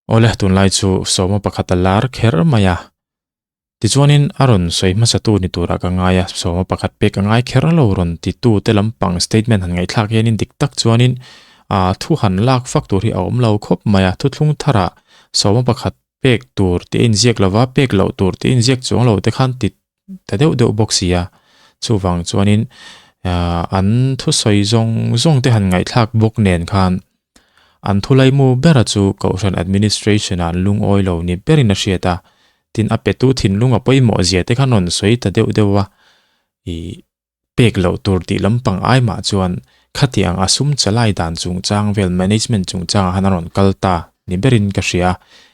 Awle, tunlai chu sawma pakhat a lar kher mai a. Tichuanin a rawn sawi hmasatu ni turah ka ngai a, sawma pakhat pek a ngai kher lo rawn titu te lampang statement han ngaihthlak hianin dik tak chuanin aa thu han lak fak tur hi a awm lo khawp mai a, thuthlung tharah sawma pakhat pek tur tih a inziak lova, pek loh tur tih a inziak chuang lo te khan ti ta deuh deuh bawk si a, chuvang chuanin ahh an thusawi zawng zawng te han ngaihthlak bawk nen khan an thulaimu bera chu Kohhran Administration ah an lungawi lo ni berin a hriat a, tin a petu thinlung a pawimawh zia te khan rawn sawi ta deuh deuh a, ih pek loh tur tih lampang ai mah chuan khatiang a sum chalai dan chungchang vel management chungchangah khan a rawn kal ta ni berin ka hria.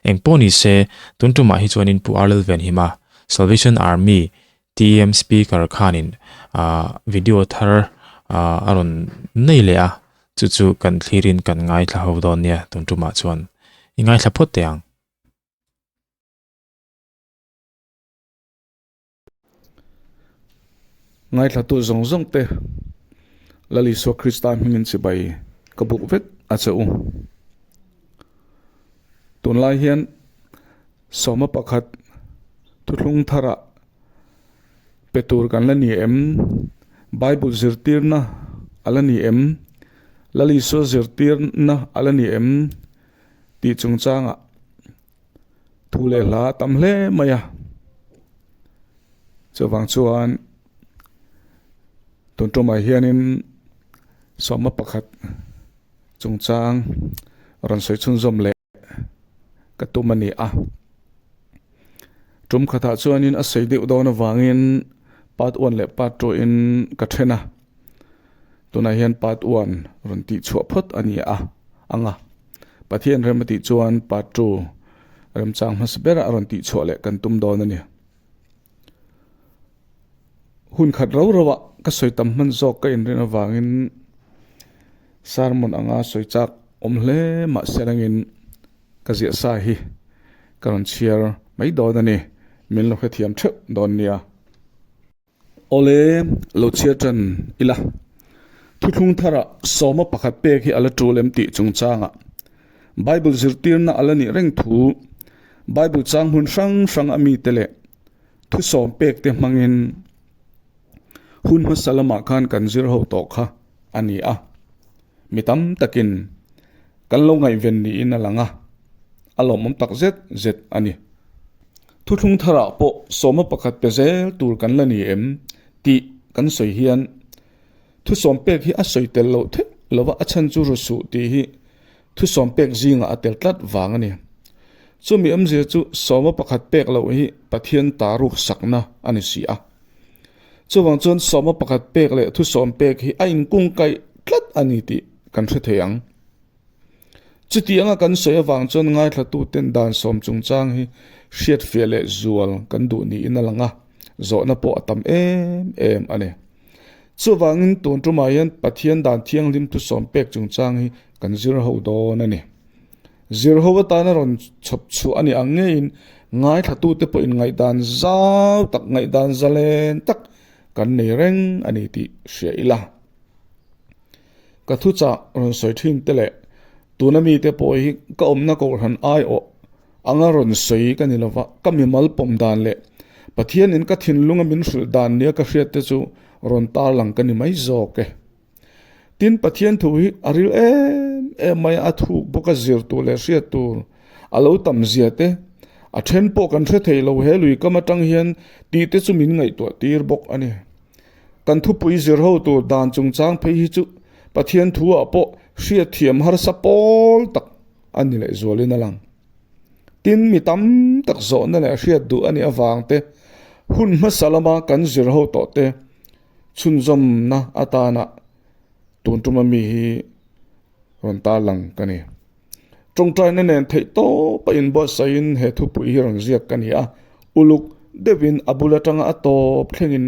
Engpawh ni se, tun tumah hi chuanin Pu Arlel Venhima, Salvation Army TM Speaker khanin video thar a rawn nei leh a, chu chu kan thlirin kan ngaithla ho dawn nia tun tumah chuan i ngaithla phawt teh ang. Ngaithlatu zawng zawng te Lal Isua Krista hmingin chibai ka buk vek a che u. Tunlai hian sawma pakhat thuthlung tharah pe tur kan la ni em? Bible zirtirna a la ni em? Lal Isua zirtirna a la ni em? Tih chungchangah Thu leh hla a tam hle mai a, chuvang chuan tun tumah hianin sawma pakhat chungchang rawn sawi chhunzawm leh ka tum a ni a. Tum khatah chuanin a sawi deuh dawn avangin part one leh part two in ka then a, tunah hian part one rawn tih chhuah phawt a ni a ang a. Pathian rem a tih chuan part 2 remchang hmasa berah a rawn tih chhuah leh kan tum dawn a ni. Hun khat ro ro ah ka sawi tam hman zawk ka inrin avangin sermon anga sawi chak awm hle mahse rangin ka ziah sa hi ka rawn chhiar mai dawn a ni. Min lo hrethiam theuh dawn nia. Awle, lo chhiar tan ila. Thuthlung tharah sawma pakhat pek hi a la tul em tih chungchangah Bible zirtirna a la nih reng thu Bible chang hmun hrang hrang a mite leh thusawm pek te hmangin hun hmasa lamah khan kan zir ho tawh kha a ni a. Mi tam takin kan lo ngaihven niin a lang a, a lawmawm tak zet zet a ni. Thuthlung tharah pawh sawma pakhat pe zel tur kan la ni em tih kan sawi hian thusawm pek hi a sawi tel loh theih lova a chhan chu ru suh tih hi thusawm pek zingah a tel tlat vang a ni. Chumi awmzia chu sawma pakhat pek loh hi Pathian ta ruk sakna a ni si a. Chuvang chuan sawma pakhat pek leh thusawm pek hi a inkungkaih tlat a ni tih kan hre thei ang. Chuti anga kan sawi avang chuan ngaithlatuten dan sawm chungchang hi hriatfiah leh zual kan duh niin a lang a, zawhna pawh a tam em em a ni. Chuvangin tun tumah hian Pathian dan thianghlim thusawm pek chungchang hi kan zir ho dawn a ni. Zir ho atana rawn chhawp chhuah a ni ang ngeiin ngaithlatute pawhin ngaihdan zau tak, ngaihdan zalen tak kan nei reng a ni tih hria ila. Ka thuchah rawn sawi thin te leh tuna mite pawh hi ka awmna kohhran aiawh anga rawn sawi ka ni lova, ka mimal pawm dan leh Pathianin ka thinlunga min hrilh dan nia ka hriat te chu rawn tarlang ka ni mai zawk e. Tin, Pathian thu hi a ril em em mai a, a thuk bawk a zir tur leh hriat tur a lo tam zia te, a then pawh kan hre thei lo he lui kam atang hian tih te chu min ngaihtuah tir bawk a ni. Kan thupui zir ho tur dan chungchang phei hi chu Pathian thu ah pawh hriatthiam harsa pawl tak a ni leh zualin a lang. Tin, mi tam tak zawhna leh hriat duh a nih avang te, hun hmasa lama kan zir ho tawh te chhunzawmna atana tun tuma mi hi rawn tarlang ka ni. Tawngtaina nen theih tawp a inbuatsaihin he thupui hi rawn ziak ka ni a, uluk deuhin a bul atanga a tawp thlengin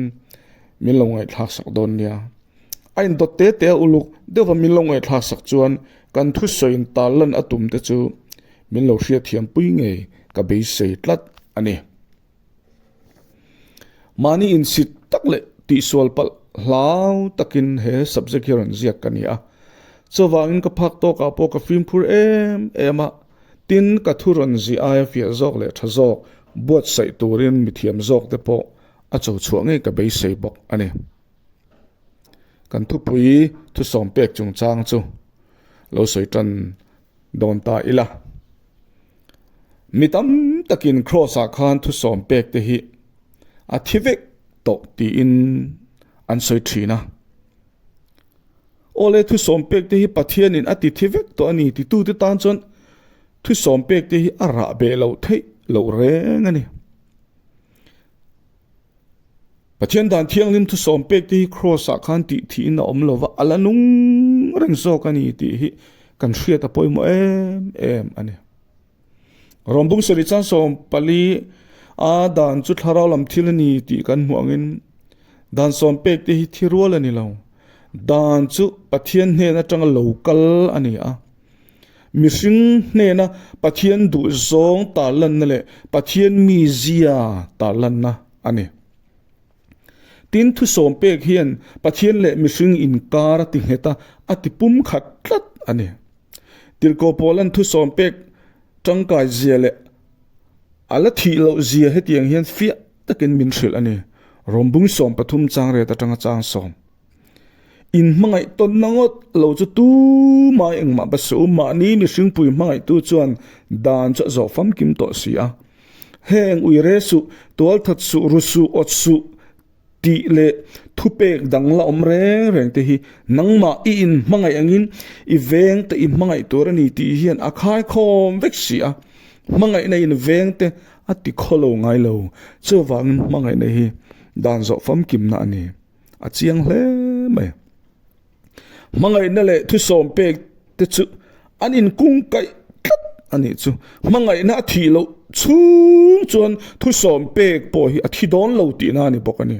min lo ngaihthlak sak dawn nia. A indawt te te a uluk deuha min lo ngaihthlak sak chuan kan thusawiin tarlan a tum te chu min lo hriatthiam pui ngei ka beisei tlat a ni. Mahni insit tak leh tihsual palh hlau takin he subject hi rawn ziak ka ni a. Chuvangin ka phak tawkah pawh ka fimkhur em em a. Tin, ka thu rawn zi aia fiah zawk leh tha zawk buatsaih turin mithiam zawk te pawh a cho chhuah ngei ka beisei bawk a ni. Kan thupui thusawm pek chungchang chu lo sawi tan dawn ta ila. Mi tam takin Kraws ah khan thusawm pek te hi a thi vek tawh tiin an sawi thin a. Awle thusawm pek te hi Pathianin a ti thi vek tawh a ni titute tan chuan thusawm pek te hi a rah beh loh theih loh reng a ni. Pathian dan thianghlim thusawm pek te hi Kraws ah khan tih thihin a awm lo va, a la nung reng zawk a ni tih hi kan hriat a pawimawh em em a ni. Rom bung sarih chan 14 a dan chu thlarau lam thil a ni tih kan hmuh angin dan sawm pek te hi thi rual a ni lo. Dan chu Pathian hnen atanga lo kal a ni a. Mihring hnena Pathian duhzawng tarlanna leh Pathian mizia tarlanna a ni. Tin, thusawm pek hian Pathian leh mihring inkar a ti nghet a, a ti pumkhat tlat a ni. Tirhkoh Paula'n thusawm pek tangkai zia leh a la thih loh zia hetiang hian fiah takin min hrilh a ni, Rom bung 13 chang ret atanga chang sawm. In hmangaih tawnna ngawt lo chu tumah engmah va suh u, mahni mihringpui hmangaihtu chuan dan chu a zawh famkim tawh si a. Heng uire suh, tualthat suh, ru suh, awt suh tih leh thupek dang la awm reng reng te hi nangmah i in hmangaih angin i veng te i hmangaih tur a ni tih hian a khaikhawm vek si a. Hmangaihna in veng te a ti khawlo ngai lo, chuvangin hmangaihna hi dan zawh famkimna a ni. A chiang hle mai. Hmangaihna leh thusawm pek te chu an inkung kaih tlat a nih chu. Hmangaihna a thih loh chhung chuan thusawm pek pawh hi a thi dawn lo tihna a ni bawk a ni.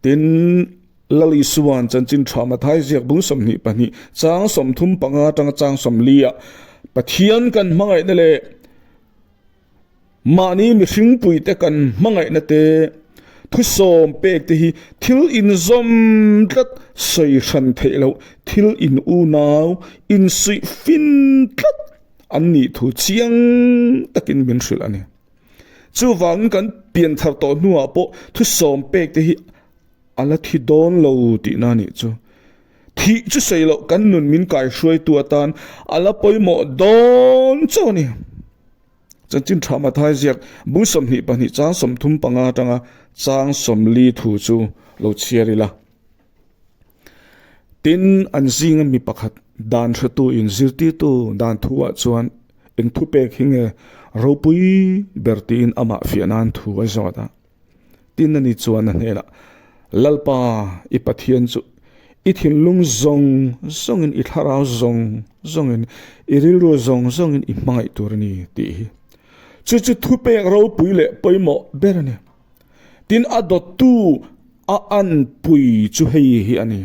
Tin, Lal Isua'n chanchin tha Mathai ziak bung 22 chang 35 atanga chang 40 ah Pathian kan hmangaihna leh Mahni mihringpuite kan hmangaihna te, thusawm pek te hi thil inzawm tlat sawi hran theih loh, thil in unau insuih fin tlat an nih thu chiang takin min hrilh a ni. Chuvangin kan pianthar tawh hnuah pawh thusawm pek te hi a la thi dawn lo tihna a nih chu. Thih chu sawi loh kan nun min kaihruaitu atan a la pawimawh dawn chauh a ni. Chanchin tha Mathai ziak bung 22 chang 35 atanga chang 40 thu chu lo chhiar ila. Tin, an zinga mi pakhat dan hretu in zirtirtu dan thu ah chuan eng thu pek hi nge ropui ber tiin amah fiah nan thu a zawt a. Tin ani chuan a hnenah, Lalpa, i Pathian chu i thinlung zawng zawngin, i thlarau zawng zawngin, i rilru zawng zawngin i hmangaih tur a ni, tih hi. Chu chu thupek ropui leh pawimawh ber a ni. Tin, a dawttu a anpui chu hei hi a ni,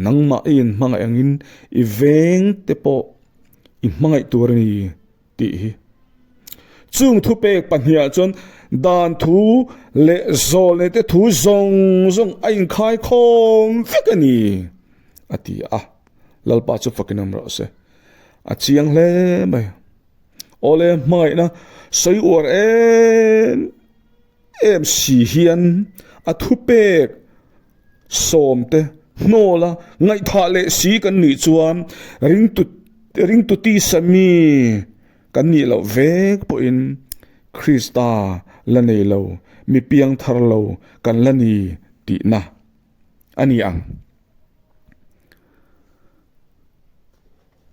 Nangmah i inhmangaih angin i vengte pawh i hmangaih tur a ni, tih hi. Chung thupek pahniha chuan dan thu leh zawlnei te thu zawng zawng a inkhai khawm vek a ni, a ti a. Lalpa chu fakin awm rawh se. A chiang hle mai. Awle hmangaihna sawi uar em em si hian a thupek sawmte hnawla ngaihthah leh si kan nih chuan ringtu ringtu tisa mi kan nih loh vek pawhin Krista la nei lo, mi piang thar lo kan la ni tihna a ni ang.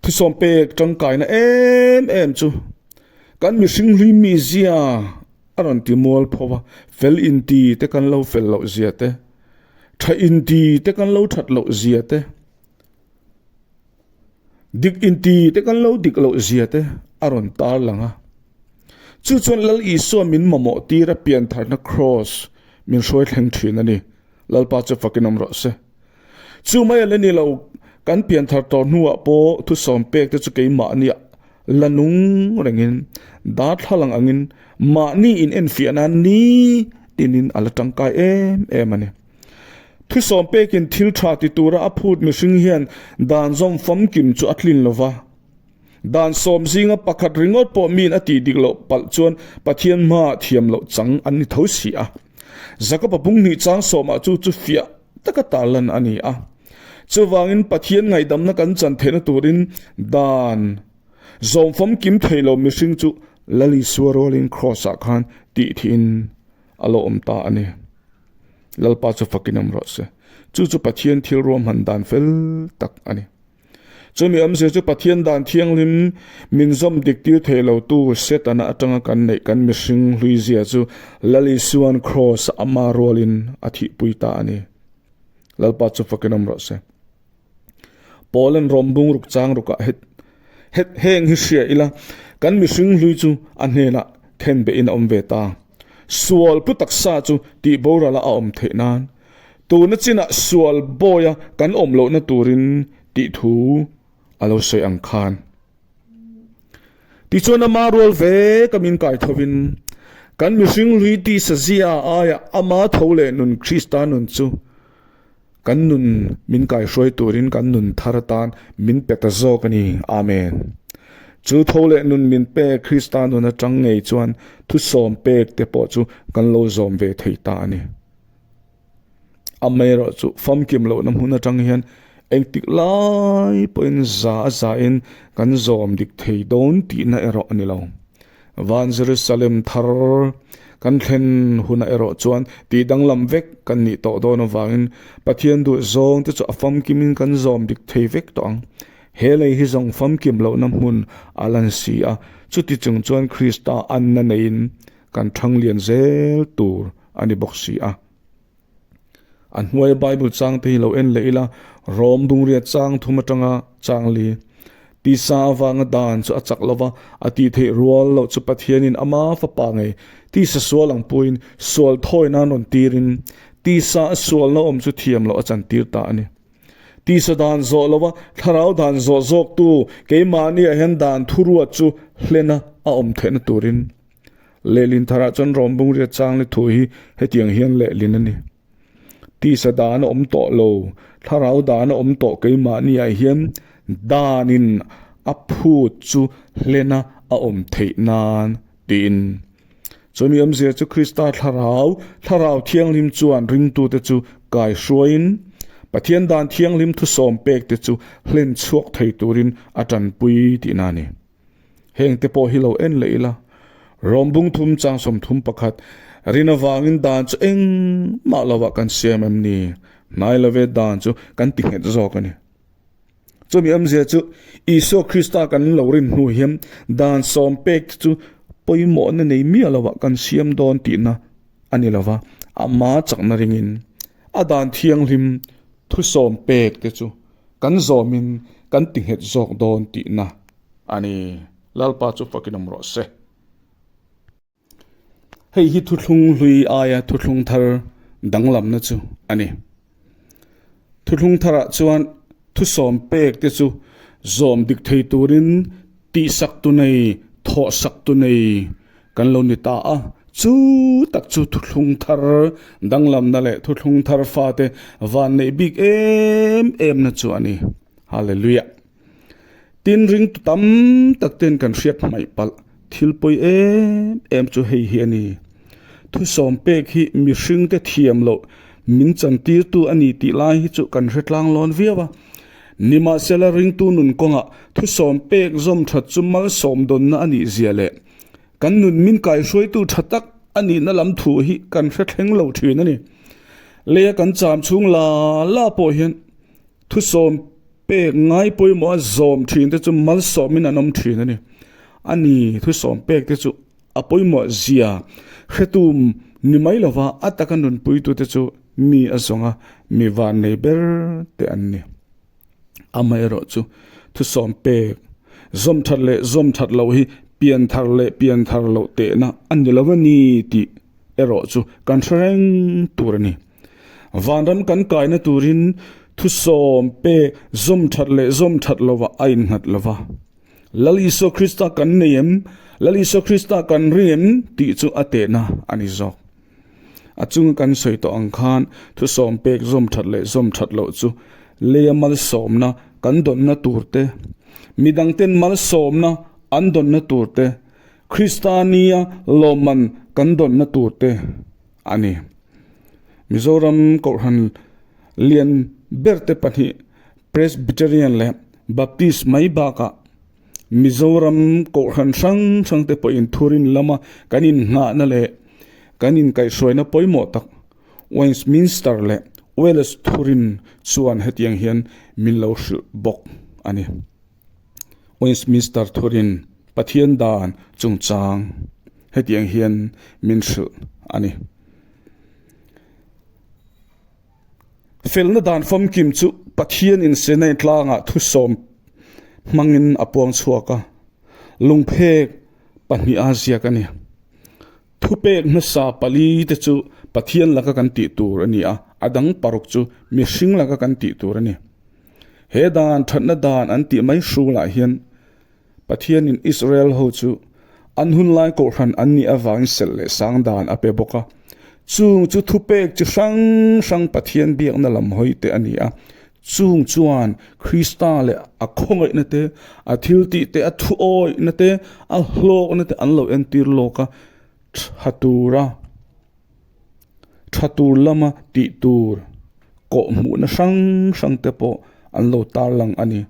Thusawm pek tangkaina em em chu kan mihring hlui mizia a rawn ti mual pho a, fel inti te kan lo fel loh zia te, tha inti te kan lo that loh zia te, dik inti te kan lo dik loh zia te a rawn tar lang a. Chu chuan Lal Isua min mamawh tir a piantharna kraws min hruai thleng thin a ni. Lalpa chu fakin awm rawh se. Chu mai a la ni lo, kan pianthar tawh hnuah pawh thusawm pek te chu keimahnia la nung rengin darthlalang angin mahni in enfiah nan ni tinin a la tangkai em em a ni. Thusawm pekin thil tha ti tura a phut mihring hian dan zawm famkim chu a tlin lo va. Dan sawmzinga pakhat ringawt pawh miin a tih dik loh palh chuan Pathian hmaah thiam loh chang an ni tho si a. Jakoba bung hnih chang sawmah chu chu fiah taka tarlan a ni a. Chuvangin Pathian ngaihdamna kan chan theihna turin dan zawm famkim thei lo mihring chu Lal Isua rualin Kraws-ah khan tih thihin a lo awm ta a ni. Lalpa chu fakin awm rawh se. Chu chu Pathian thil ruahman dan fel tak a ni. Chumi awmzia chu Pathian dan thianghlim min zawm dik tir thei lo tu Setana atanga kan neih kan mihring hlui zia chu Lal Isua'n Kraws a ama rualin a thihpui ta a ni. Lalpa chu fakin awm rawh se. Paula'n Rom bungruk chang rukah het het heng hi hria ila kan mihring hlui chu a hnenah then behin a awm ve ta. Sual pu taksa chu tih borala a awm theih nan Tuna chinah sual bawia kan awm lohna turin tih thu a lo sawi ang khan. Tichuan ama rual ve ka min kai thovin kan mihring hlui tisa zia aia ama tho leh nun Krista nun chu kan nun min kaihruai turin kan nun thar atan min pe ta zawk a ni. Amen. Chu tho leh nun min pe Krista nun atang ngei chuan thusawm pek te pawh chu kan lo zawm ve thei ta a ni. Amaherawhchu famkim lohna hmun atang hian engtik lai pawhin za a zain kan zawm dik thei dawn tihna erawh a ni lo. Van Jerusalem thar kan thlen hunah erawh chuan tih danglam vek kan nih tawh dawn avangin Pathian duh zawng te chu a famkimin kan zawm dik thei vek tawh ang. He lei hi zawng famkim lohna hmun a lan si a, chuti chung chuan Krista anna neiin kan thang lian zel tur a ni bawk si a. A hnuaia Bible chang te hi lo en leh ila, Rom dungriat chang thum atanga chang li. Tisa avanga dan chu a chak lova, a tih theih rual loh chu Pathianin ama fapa ngei tisa sual ang puiin sual thawi nan rawn tirin tisa a sualna awm chu thiam loh a chantir ta a ni. Tisa dan zawh lova thlarau dan zawh zawktu keimahniah hian dan thuruat chu hlena a awm theihna turin Lehlin tharah chuan Rom bungriat chang le thu hi hetiang hian lehlin a ni. Tisa dan a awm tawh lo, thlarau dan a awm tawh keimahniah hian danin a phut chu hlena a awm theih nan tiin. Chumi awmzia chu Krista thlarau, thlarau thianghlim chuan ringtute chu kaihruaiin Pathian dan thianghlim thusawm pekte chu hlen chhuak thei turin a tanpui tihna a ni. Heng te pawh hi lo en leh ila, Rom bung thum chang 31, Rin avangin dan chu engmah lovah kan siam em ni? Hnai love dan chu kan ti nghet zawk a ni. Chumi awmzia chu Isua Krista kan lo rin hnu hian dan sawm pek te chu pawimawhna nei miah lovah kan siam dawn tihna a ni lova, ama chakna ringin a dan thianghlim thu sawm pek te chu kan zawmin kan ti nghet zawk dawn tihna a ni. Lalpa chu fakin awm rawh se. Hei hi thuthlung hlui aia thuthlung thar danglamna chu a ni. Thuthlung tharah chuan thusawm pek te chu zawm dik thei turin tihsak tu nei, thawhsak tu nei kan lo ni ta a. Chu tak chu thuthlung thar danglamna leh thuthlung thar fate van neih bik em em na chu a ni. Hallelujah! Tin ringtu tam tak ten kan hriat hmaih palh thil pawi em em chu hei hi a ni. Thusawm pek hi mihring te thiam loh min chantirtu a ni tih lai hi chu kan hre tlang lawn viau a. Nimahsela ringtu nun kawngah thusawm pek zawm that chu malsawm dawnna a nih zia leh kan nun min kaihruaitu tha tak a nihna lam thu hi kan hre thleng lo thin a ni. Leia kan cham chhung la la pawh hian Thusawm pek ngai pawimawh a zawm thin te chu malsawmin an awm thin a ni. A ni, thusawm pek te chu a pawimawh zia hretu ni mai lova a taka nunpuitu te chu mi a zawnga mi vannei ber te an ni. Amaherawh chu thusawm pek zawm that leh zawm that loh hi pianthar leh pianthar loh tehna a ni lo a ni tih erawh chu kan hre reng tur a ni. Vanram kan kaina turin thusawm pek zawm that leh zawm that lovah a innghat lova. Lal Isua Krista kan nei em? Lal Isua Krista kan ring em? tih chu a tehna a ni zawk. A chunga kan sawi tawh ang khan thusawm pek zawm that leh zawm that loh chu leia malsawmna kan dawnna tur te. Midangten malsawmna an dawnna tur te, Krista nia lawmman kan dawnna tur te a ni. Mizoram Kohhran lian berte pahnih Presbyterian leh Baptist mai bakah Mizoram Kohhran hrang hrang te pawhin thurin lama kan innghahna leh kan inkaihhruaina pawimawh tak Westminster leh Wales thurin chuan hetiang hian min lo hrilh bawk a ni. Westminster thurin Pathian dan chungchang hetiang hian min hrilh a ni. Felna dan famkim chu Pathianin Sinai tlangah thusawm hmangin a puang chhuak a, lungphek pahniha ziak a ni. Thupek hmasa pali te chu Pathian laka kan tih tur a ni a, a dang paruk chu mihring laka kan tih tur a ni. He dan thatna dan an tih mai hrulah hian Pathianin Israel ho chu an hunlai kohhran an nih avangin selh leh sang dan a pe bawk a. Chung chu thupek chi hrang hrang Pathian biakna lam hawi te a ni a. Chung chuan Krista leh a khawngaihna te, a thiltih te, a thuawihna te, a hlawkna te an lo entir lawk a, tha tura, tha tur lama tih tur kawhhmuhna hrang hrang te pawh an lo tarlang a ni.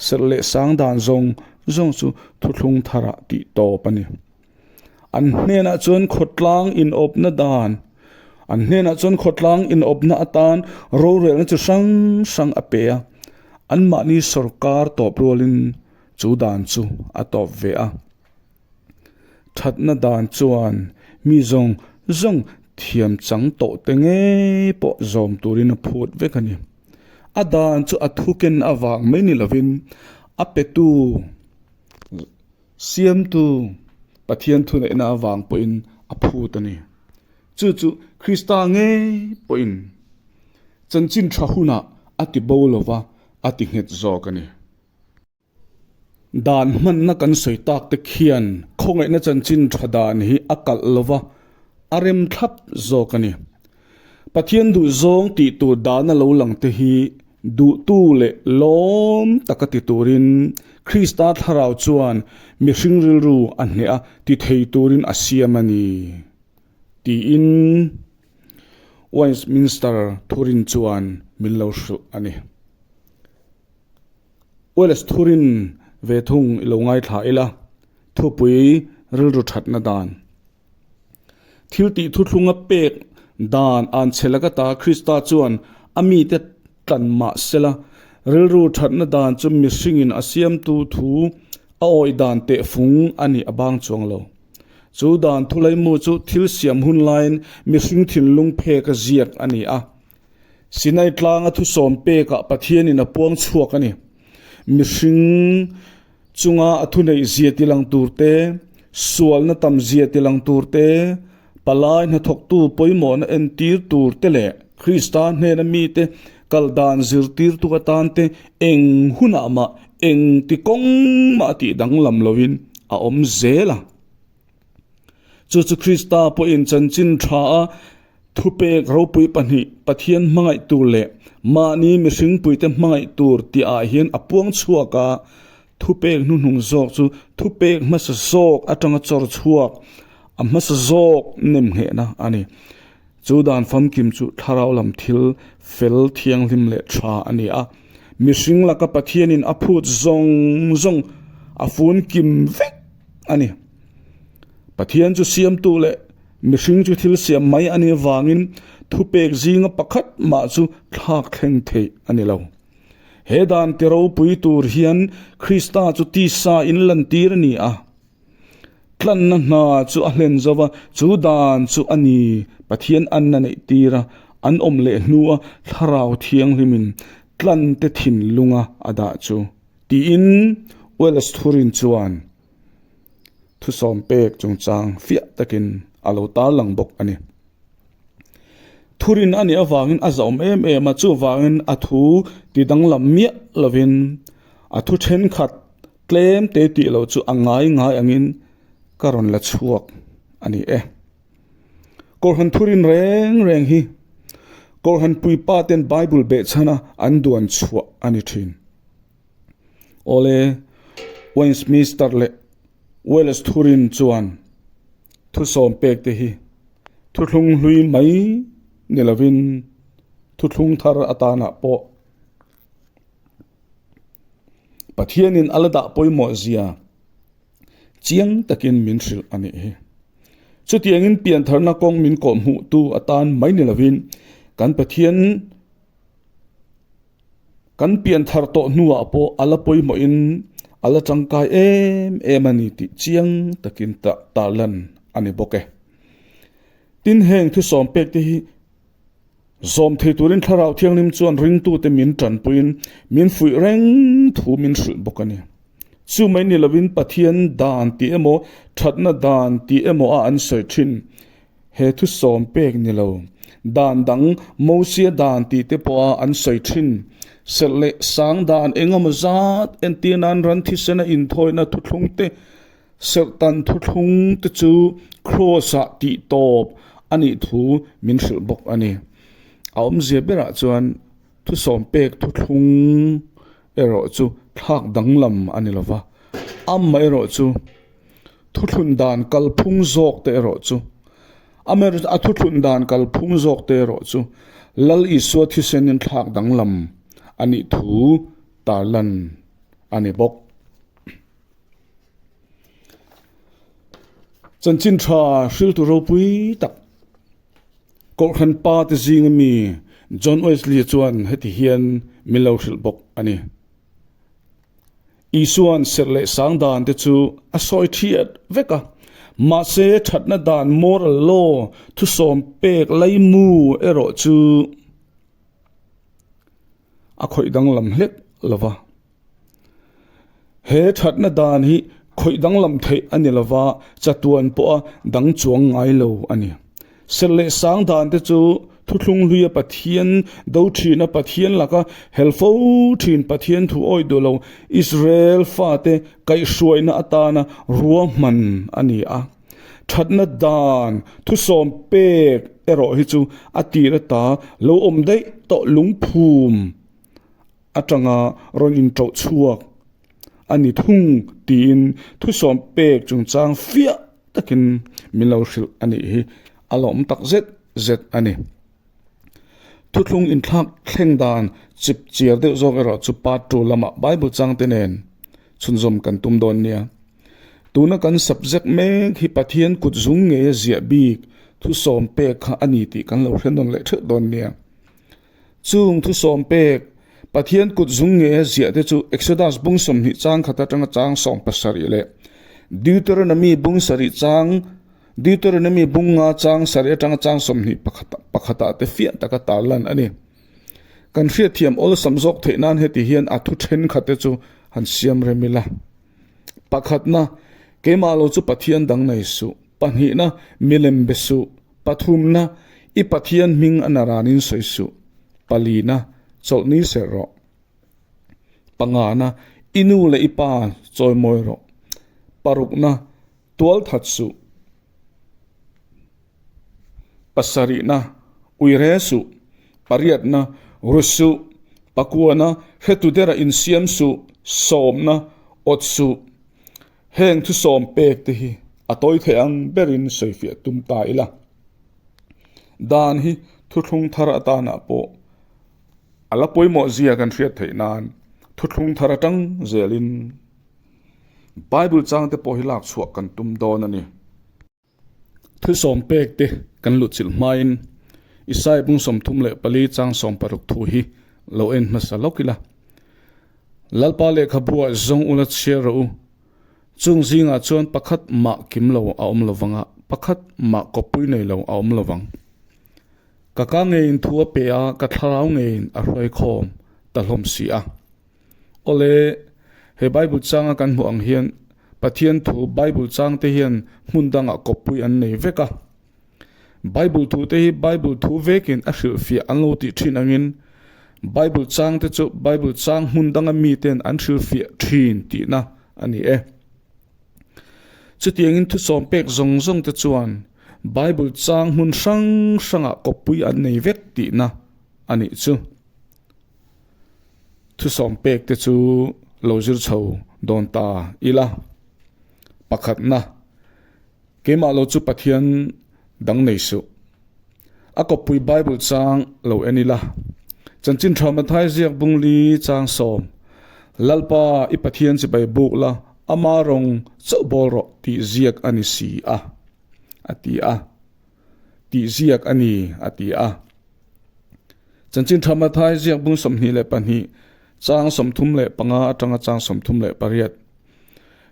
Serh leh sang dan zawng zawng chu thuthlung tharah tih tawp a ni. An hnenah chuan khawtlang inawpna dan, an hnenah chuan khawtlang inawpna atan rorelna chi hrang hrang a pe a, anmahni sawrkar tawp rualin chu dan chu a tawp ve a. Thatna dan chuan mi zawng zawng thiam chang tawh te ngei pawh zawm turin a phut vek a ni. A dan chu a thuken avang mai ni lovin a petu. Siamtu Pathian thuneihna avang pawhin a phut a ni. Chu chu Krista ngei pawhin chanchin tha hunah a ti bo lo va, a ti nghet zawk a ni. Dan hmanna kan sawi tak te khian khawngaihna chanchin tha dan hi a kalh lo va, a rem thlap zawk a ni. Pathian duhzawng tih tur dana lo lang te hi Duhtu leh lawm taka ti turin Krista thlarau chuan mihring rilru a hneh a ti thei turin a siam a ni, tiin Westminster thurin chuan min lo hrilh a ni. Wales thurin ve thung i lo ngaithla ila, thupui rilru thatna dan. Thil tih thuthlunga pek dan an che laka ta Krista chuan a mite tlan mah sela, rilru thatna dan chu mihringin a siamtu thu a awih dan tehfung a nih a bang chuang lo. Chu dan thulaimu chu thil siam hun laiin mihring thinlung pheka ziak a ni a. Sinai tlanga thusawm pekah Pathianin a puang chhuak a ni. Mihring chunga a thuneih zia tilang tur te, sualna tam zia tilang tur te, palai hnathawktu pawimawhna entir tur te leh Krista hnena mite kal dan zirtirtu atan te eng hunah mah eng ti kawng mah tih danglam lovin a awm zel a. Chu chu Krista pawhin chanchin tha a thupek ropui pahnih Pathian hmangaih tur leh mahni mihringpuite hmangaih tur tih ah hian a puang chhuak a, thupek hnuhnung zawk chu thupek hmasa zawk atanga chawr chhuak a hmasa zawk nemnghehna a ni. Chu dan famkim chu thlarau lam thil fel thianghlim leh tha a ni a, mihring laka Pathianin a phut zawng zawng a fun kim vek a ni. Pathian chu siamtu leh mihring chu thil siam mai a nih avangin thupek zinga pakhat mah chu thlak thleng theih a ni lo. He dan ti ropui tur hian Krista chu tisa in lantir a ni a. Tlanna hna chu a hlen zo va, chu dan chu a ni Pathian anna neih tir a, an awm leh hnua Thlarau Thianghlimin tlante thinlunga a dah chu tiin Wales Thurin chuan Thusawm pek chungchang fiah takin a lo tarlang bawk a ni. Thurin a nih avangin a zahawm em em a, chuvangin a thu ti danglam miah lovin a thu thenkhat tlem te tih loh chu a ngai ngai angin ka rawn la chhuak a ni e. Kohhran thurin reng reng hi Kohhran puipa ten Bible behchhana an duan chhuah a ni thin. Awle. Westminster leh Wales thurin chuan thusawm pek te hi thuthlung hlui mai ni lovin thuthlung thar atanah pawh Pathianin a la dah pawimawh zia chiang takin min hrilh a nih hi. Chutiangin piantharna kawng min kawhhmuhtu atan mai ni lovin kan Pathian kan pianthar tawh hnuah pawh a la pawimawhin a la tangkai em em a ni tih chiang takin tarlan a ni bawk e. Tin, heng thusawm pek te hi Zawm thei turin Thlarau Thianghlim chuan ringtute min tanpuiin min fuih reng thu min hrilh bawk a ni. Chu mai ni lovin Pathian dan tih emaw, thatna dan tih emaw a an sawi thin. He thu sawm pek ni lo. Dan dang, Mosia dan tih te pawha an sawi thin. Serh leh sang dan engemaw zat entir nan ran thisena inthawina thuthlung te, Serhtan thuthlung te chu Kraws-ah tih tawp a nih thu min hrilh bawk a ni. A awmzia berah chuan thusawm pek thuthlung erawh chu thlak danglam a ni lova, amaherawh chu thuthlun dan kalphung zawk te erawh chu amaherawh chu a thuthlun dan kalphung zawk te erawh chu Lal Isua thisenin thlak danglam a nih thu tarlan a ni bawk. Chanchin tha hriltu ropui tak Kohhran pa te zinga mi John Wesley chuan heti hian min lo hrilh bawk a ni. Isua'n serh leh sang dan te chu a sawi thiat vek a, mahse thatna dan moral law thusawm pek laimu erawh chu a khawih danglam hlek lo va. He thatna dan hi khawih danglam theih a ni lova, chatuan pawha dang chuang ngai lo a ni. Serh leh sang dan te chu thuthlung hluia Pathian do thina Pathian laka hel fo thin Pathian thu awih duh lo Israel fate kaihhruaina atana ruahman a ni a. Thatna dan thusawm pek erawh hi chu a tir ata lo awm daih tawh lungphum atanga rawn inṭoh chhuak a ni thung tiin thusawm pek chungchang fiah takin min lo hrilh a nih hi a lawm tak zet zet a ni. Thuthlung inthlak thleng dan chip chiar deuh zawk erawh chu part 2 lamah Bible changte nen chhunzawm kan tum dawn nia. Tuna kan subject mek hi Pathian kut zung ngeia ziah bik thusawm pek kha a ni tih kan lo hre nawn leh theuh dawn nia. Chung thusawm pek, Pathian kut zung nge a ziah te chu Exodus bung 20 chang khat atanga chang 70 leh Deuteronomy bung sarih chang Deuteronomy bung nga chang sarih atanga chang 21 pakhatah te fiah taka tarlan a ni. Kan hriatthiam awlsam zawk theih nan heti hian a thu thenkhat te chu han siam rem ila. Pakhatna, Keimah lo chu Pathian dang nei suh. Pahnihna, Milem be suh. Pathumna, I Pathian hming a naranin sawi suh. Palina, Chawlhni serh rawh. Pangana, I nu leh i pa chawimawi rawh. Parukna, Tual that suh. Pasarihna, Ui re suh. Pariatna, Ru suh. Pakuana, Hretu dera insiam suh. Sawmna, Awt suh. Heng thusawm pek te hi a tawi thei ang berin sawifiah tum ta ila. Dan hi thuthlung thar atanah pawh a la pawimawh zia kan hriat theih nan thuthlung thar atang zelin Bible changte pawh hi lak chhuah kan tum dawn a ni. Thusawm pek te kan luhchilh hmain Isaiah bung 34 chang 60 thu hi lo en hmasa lawk ila. Lalpa lehkhabu ah zawng ula chhiar rawh u. Chung zingah chuan pakhat mah kim lo a awm lovang a, pakhat mah kawppui nei lo a awm lovang. Ka ka ngeiin thu a pe a, ka thlarau ngeiin a hruai khawm ta hlawm si a. Awle, he Bible changa kan hmuh ang hian Pathian thu Bible changte hian hmun dangah kawppui an nei vek a. Bible thu te hi Bible thu vekin a hrilhfiah an lo tih thin angin Bible changte chu Bible chang hmun danga miten an hrilhfiah thin tihna a ni e. Chutiangin thusawm pek zawng zawng te chuan Bible chang hmun hrang hrangah kawppui an nei vek tihna a nih chu. Thusawm pek te chu lo zir chho dawn ta ila. Pakhatna, Keimah lo chu Pathian dang nei suh. A kawppui Bible chang lo en ila. Chanchin tha Mathai ziak bungli chang sawm, Lalpa i Pathian chibai buk la, ama rawng chauh bawl rawh tih ziak a ni si a, a ti a. Tih ziak a ni, a ti a. Chanchin tha Mathai ziak bung 22, chang 35 atanga chang 38.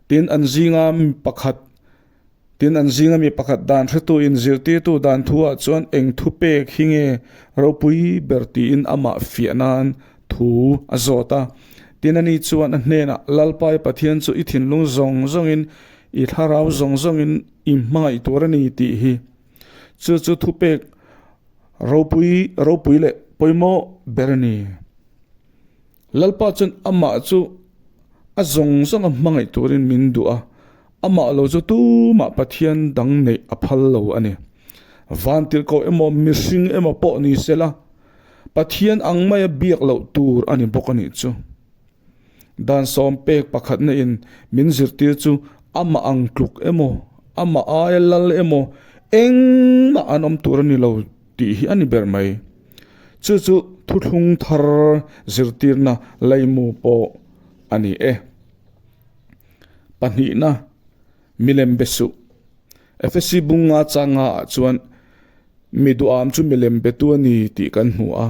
Tin, an zinga mi pakhat Tin, an zinga mi pakhat dan hretu in zirtirtu dan thuah chuan eng thu pek hi nge ropui ber tiin amah fiah nan thu a zawt a. Tin, ani chuan a hnenah, Lalpa i Pathian chu i thinlung zawng zawngin, i thlarau zawng zawngin i hmangaih tur a ni tih hi. Chu chu thupek ropui ropui leh pawimawh ber a ni. Lalpa chuan amah chu a zawng zawnga hmangaih turin min duh a, amah lo chu tumah Pathian dang neih a phal lo a ni. Vantirhkoh emaw mihring emaw pawh ni sela, Pathian ang maia biak loh tur a ni bawk a nih chu. Dan sawm pek pakhatna in min zirtir chu amah ang tluk emaw, amah aia lal emaw engmah an awm tur a ni lo tih hi a ni ber mai. Chu chu thuthlung thar zirtirna laimu pawh a ni e. Pahnihna, milem be suh. Efesi bunga changa ah chuan mi duham chu milem betu a ni tih kan hmu a.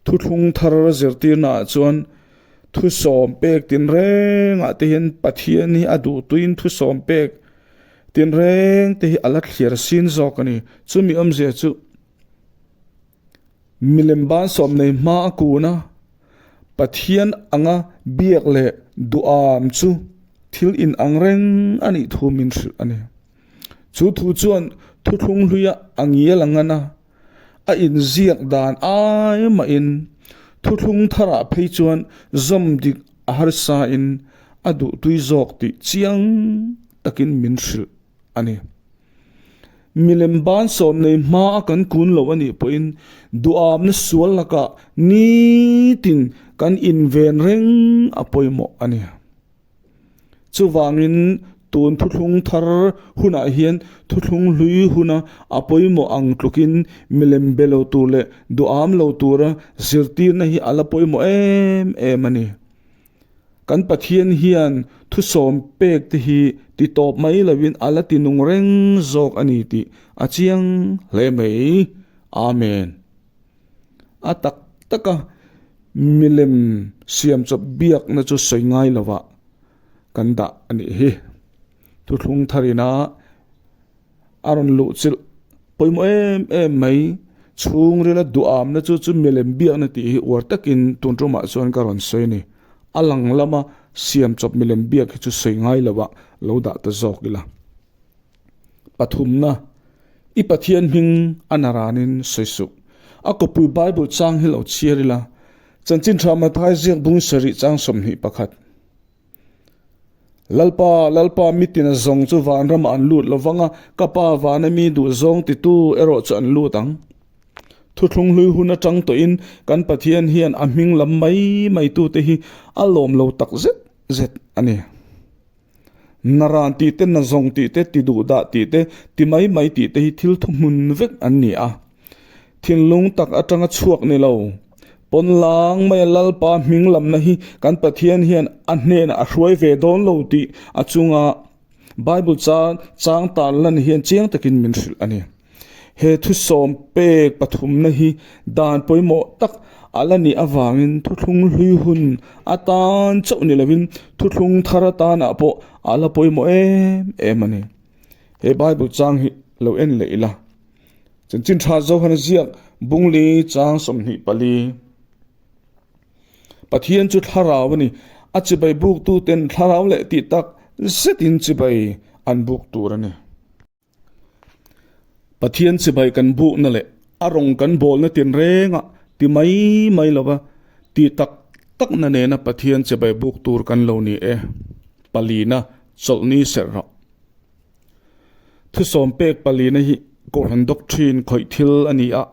Thuthlung thar zirtirna ah chuan thusawm pek tinrengah te hian Pathian hi a duhtuin thusawm pek tinreng te hi a la thliar sin zawk a ni. Chumi awmzia chu Milem ban sawm nei hma a kun a, Pathian anga biak leh duham chu thil inang reng a nih thu min hrilh a ni. Chu thu chuan thuthlung hluia a ngial a ngan a, a inziak dan ai mahin thuthlung tharah phei chuan zawm dik a harsain a duhtui zawk tih chiang takin min hrilh a ni. Milem ban sawm nei hma a kan kun lo a nih pawhin duhamna sual lakah nitin kan inven reng a pawimawh a ni. Chuvangin tun thuthlung thar hunah hian thuthlung hlui huna a pawimawh ang tlukin milem be lo tur leh duham lo tura zirtirna hi a la pawimawh em em a ni. Kan Pathian hian thusawm pek te hi ti tawp mai lovin a la ti nung reng zawk a ni tih a chiang hle mai. Amen. A tak taka milem siam chawp biakna chu sawi ngai lovah kan dah a nih hi. Thuthlung tharina A rawn luh chilh pawimawh em em mai. Chhungrila duhamna chu chu milem biakna tih hi uar takin tun tumah chuan ka rawn sawi a ni. A lang lama siam chawp milem biak hi chu sawi ngai lo ah lo dah ta zawk ila. Pathumna, I Pathian hming a naranin sawi suh. A kawpui Bible chang hi lo chhiar ila. Chanchin tha Mathai ziak bung sarih chang 21. Lalpa, Lalpa, mitin a zawng chu vanramah an lut lo vang a, ka Pa vana mi duh zawng titu erawh chu an lut ang. Thuthlung hlui hun atang tawhin kan Pathian hian a hming lam mai mai tute hi a lawm lo tak zet zet a ni. Naran tih te, nazawng tih te, ti duh dah tih te, ti mai mai tih te hi thil thuhmun vek an ni a. Thinlung tak atanga chhuak ni lo. Pawnlang maia Lalpa hming lamna hi kan Pathian hian a hnenah a hruai ve dawn lo tih a chunga Bible chang tan lan hian chiang takin min hrilh a ni. He thusawm pek pathumna hi dan pawimawh tak a la nih avangin thuthlung hlui hun atan chauh ni lovin thuthlung thar atanah pawh a la pawimawh em em a ni. He Bible chang hi lo en leh ila. Chanchin tha Johana ziak bungli chang 24. Pathian chu thlarau a ni. A chibai buktu ten thlarau leh tih tak zetin chibai an buk tur a ni. Pathian chibai kan bukna leh a rawng kan bawlna tinrengah ti mai mai lova tih tak takna nena Pathian chibai buk tur kan lo ni e. Palina chawlhni serh rawh. Thusawm pek palina hi Kohhran doctrine khawih thil a ni a,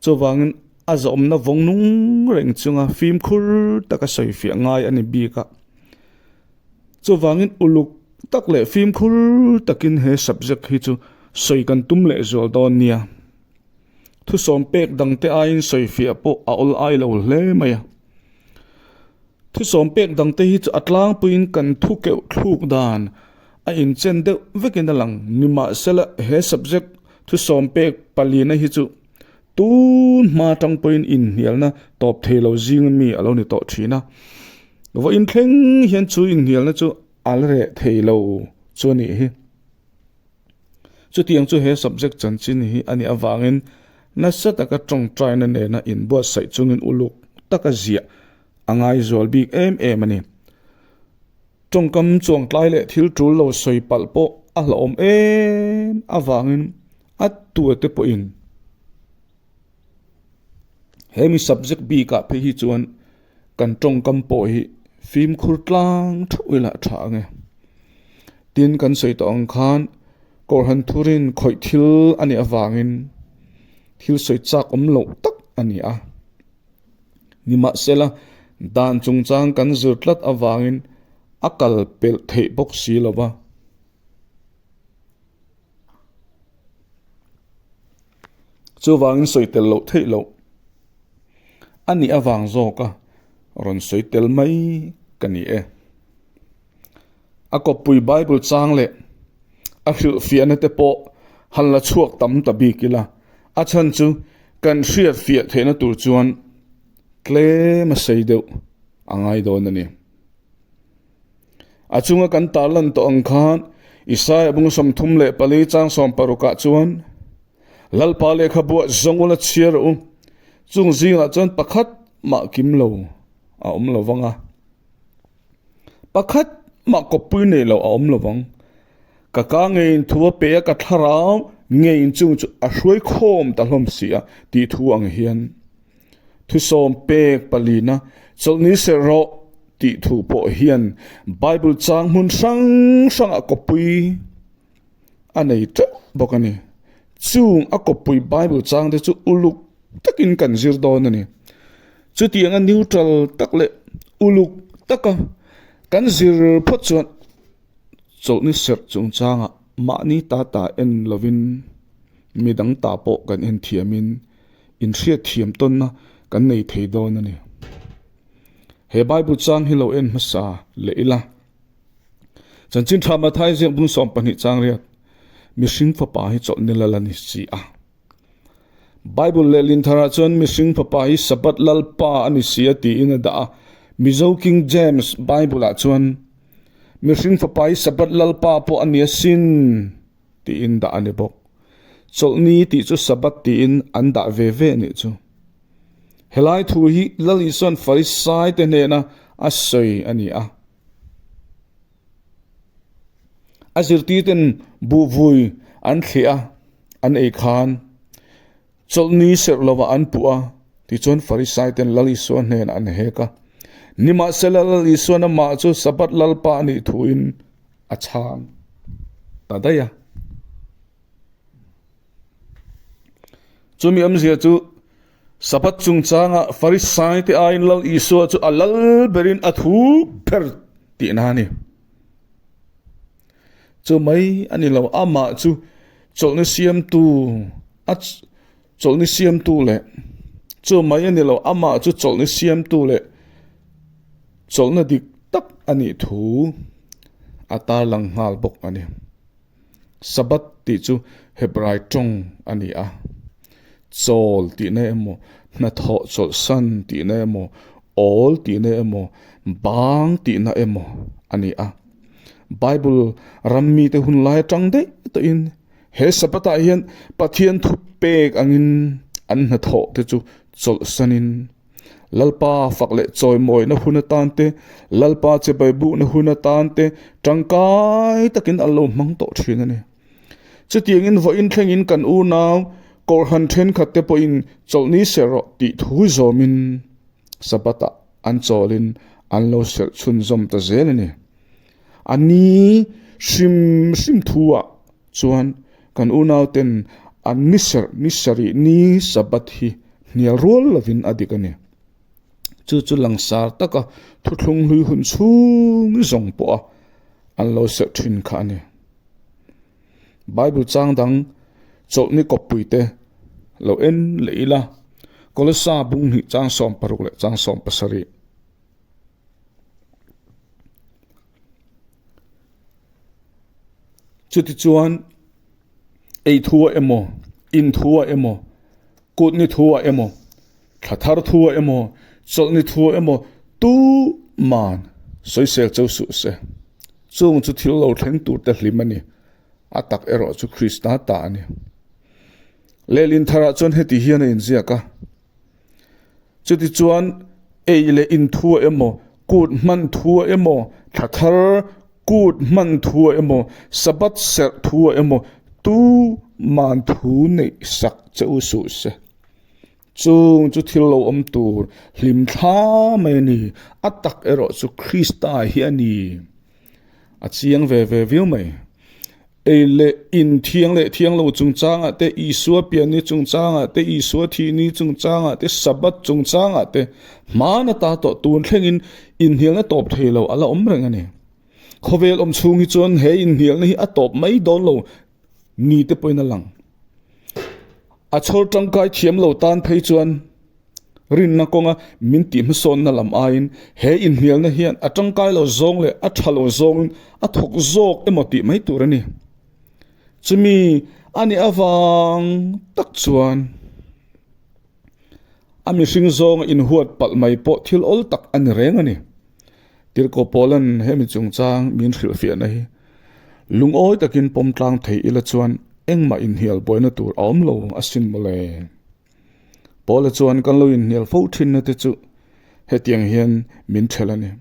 chuvangin a zawmna vawng nung reng chunga fimkhur taka sawifiah ngai a ni bik a. Chuvangin uluk tak leh fimkhur takin he subject hi chu sawi kan tum leh zual dawn nia. Thusawm pek dangte aiin sawifiah pawh a awl ai lo hle mai a. Thusawm pek dangte hi chu a tlangpuiin kan thu keuh thluk dan a inchen deuh vekin a lang. Nimahsela he subject thusawm pek palina hi chu tun hma tang pawhin inhnialna tawp thei lo zing mi a lo ni tawh thin a. Vawiin thleng hian chu inhnialna chu a la reh thei lo chu a nih hi. Chutiang chu he subject chanchin hi a nih avangin nasa taka tawngtaina nena inbuatsaih chungin uluk taka ziah a ngaizual bik em em a ni. Tawngkam chuangtlai leh thil tul lo sawi palh pawh a hlauhawm em avangin a tuate pawhin Hemi subject bikah phei hi chuan kan tawngkam pawh hi fimkhur tlang theuh ila a tha ang e. Tin, kan sawi tawh ang khan Kohhran thurin khawih thil a nih avangin thil sawi chak awm loh tak a ni a. Nimahsela, dan chungchang kan zir tlat avangin a kal pelh theih bawk si lo va. Chuvangin sawi tel loh theih loh a nih avang zawka rawn sawi tel mai ka ni e. A kawppui Bible chang leh a hrilhfiahna te pawh han la chhuak tam ta bik ila, a chhan chu kan hriatfiah theihna tur chuan tlem a sei deuh a ngai dawn a ni. A chunga kan tarlan tawh ang khan Isaiah bung 34 chang 16 ah chuan Lalpa lehkhabuah zawng ula chhiar rawh u, chung zingah chuan pakhat mah kim lo a awm lo vang a, pakhat mah kawppui nei lo a awm lo vang. Ka ka ngeiin thu a pe a, ka thlarau ngeiin chung chu a hruai khawm ta hlawm si a tih thu ang hian. Thusawm pek palina chawlhni serh rawh tih thu pawh hian Bible chang hmun hrang hrangah kawppui a nei teuh bawk a ni. Chung a kawppui Bible chang te chu uluk takin kan zir dawn a ni. Chutianga neutral tak leh uluk taka kan zir phawt chuan chawlhni serh chungchangah mahni ta ta en lovin midang ta pawh kan en thiamin inhriatthiam tawnna kan nei thei dawn a ni. He Bible chang hi lo en hmasa leh ila. Chanchin tha Mathai ziak bung 12 chang riat, Mihring fapa hi chawlhni lal a ni si a. Bible lehlin tharah chuan mihring fapa hi Sabbath lalpa a ni si a tiin a dah a. Mizo King James Bible-ah chuan mihring fapa hi Sabbath lalpa pawh a ni asin tiin dah a ni bawk. Chawlhni tih chu Sabbath tiin an dah ve ve a nih chu. Helai thu hi Lal Isua'n Farisai te hnena a sawi a ni a. A zirtirten buhvui an thliah a, an ei khan chawlhni serh lovah an puh a, tichuan Farisai ten Lal Isua hnenah an hek a. Nimahsela Lal Isua'n amah chu Sabbath Lalpa a nih thuin a chhang ta daih a. Chumi awmzia chu Sabbath chungchanga Farisai te aiin Lal Isua chu a lal berin a thu ber tihna a ni. Chu mai a ni lo, amah chu chawlhni siamtu a chawlhni siamtu leh chu mai a ni lo, amah chu chawlhni siamtu leh chawlhna dik tak a nih thu a tarlang nghal bawk a ni. Sabbath tih chu Hebrai tawng a ni a, chawl tihna emaw, hnathawh chawlhsan tihna emaw, awl tihna emaw, bang tihna emaw a ni a. Bible ram mite hun lai atang daih tawhin he Sabbath-ah hian Pathian thu pek angin an hnathawh te chu chawlhsanin Lalpa fak leh chawimawina hun atan te, Lalpa chibai bukna hun atan te tangkai takin an lo hmang tawh thin a ni. Chutiangin vawiin thlengin kan unau Kohhran thenkhat te pawhin chawlhni serh rawh tih thu zawmin Sabbath-ah an chawlin an lo serh chhunzawm ta zel a ni. A ni hrim hrim thu-ah Chuan kan unauten an ni serh ni sarih ni Sabbath hi hnial rual lovin a dik a ni. Chu chu langsar taka thuthlung hlui hun chhung zawng pawha. an lo serh thin kha a ni. Bible chang dang chawlhni kawppuite lo en leh ila, Kolosa bung hnih chang 16 leh chang 17. Chutichuan ei thua emaw, in thua emaw, kutni thua emaw, thla thar thua emaw, chawlhni thua emaw tuman sawisel cho suh se. Chung chu thil lo thleng tur te hlim a ni. A tak erawh chu Krista ta a ni. Lehlin tharah chuan heti hian a inziak a. Chutichuan, ei leh in thua emaw, kut hman thua emaw, thla thar kut hman thua emaw, Sabbath serh thua emaw, tu man thu neih sak che u suh se. Chung chu thil lo awm tur hlim thla mai a ni, a tak erawh chu Krista hi a ni. A chiang ve ve viau mai. Ei leh in thiang leh thiang lo chungchangah te, Isua pianni chungchangah te, Isua thihni chungchangah te, Sabbath chungchangah te hman ata tawh tun thlengin inhnialna tawp thei lo a la awm reng a ni. Khawvel awm chhung hi chuan he inhnialna hi a tawp mai dawn lo ni te pawhin a lang. A chhawr tangkai thiam lo tan phei chuan Rinna kawnga min tihhmasawnna lam aiin he inhnialna hian a tangkai lo zawng leh a tha lo zawngin a thawk zawk emaw tih mai tur a ni. Chumi a nih avang tak chuan a mihring zawnga inhuat palh mai pawh thil awl tak a ni reng a ni. Tirhkoh Paula'n hemi chungchang min hrilhfiahna hi lungawi takin pawm tlang thei ila chuan engmah inhnial buaina tur a awm lo asin mawle. Paula chuan kan lo inhnial fo thinna te chu hetiang hian min thelh a ni.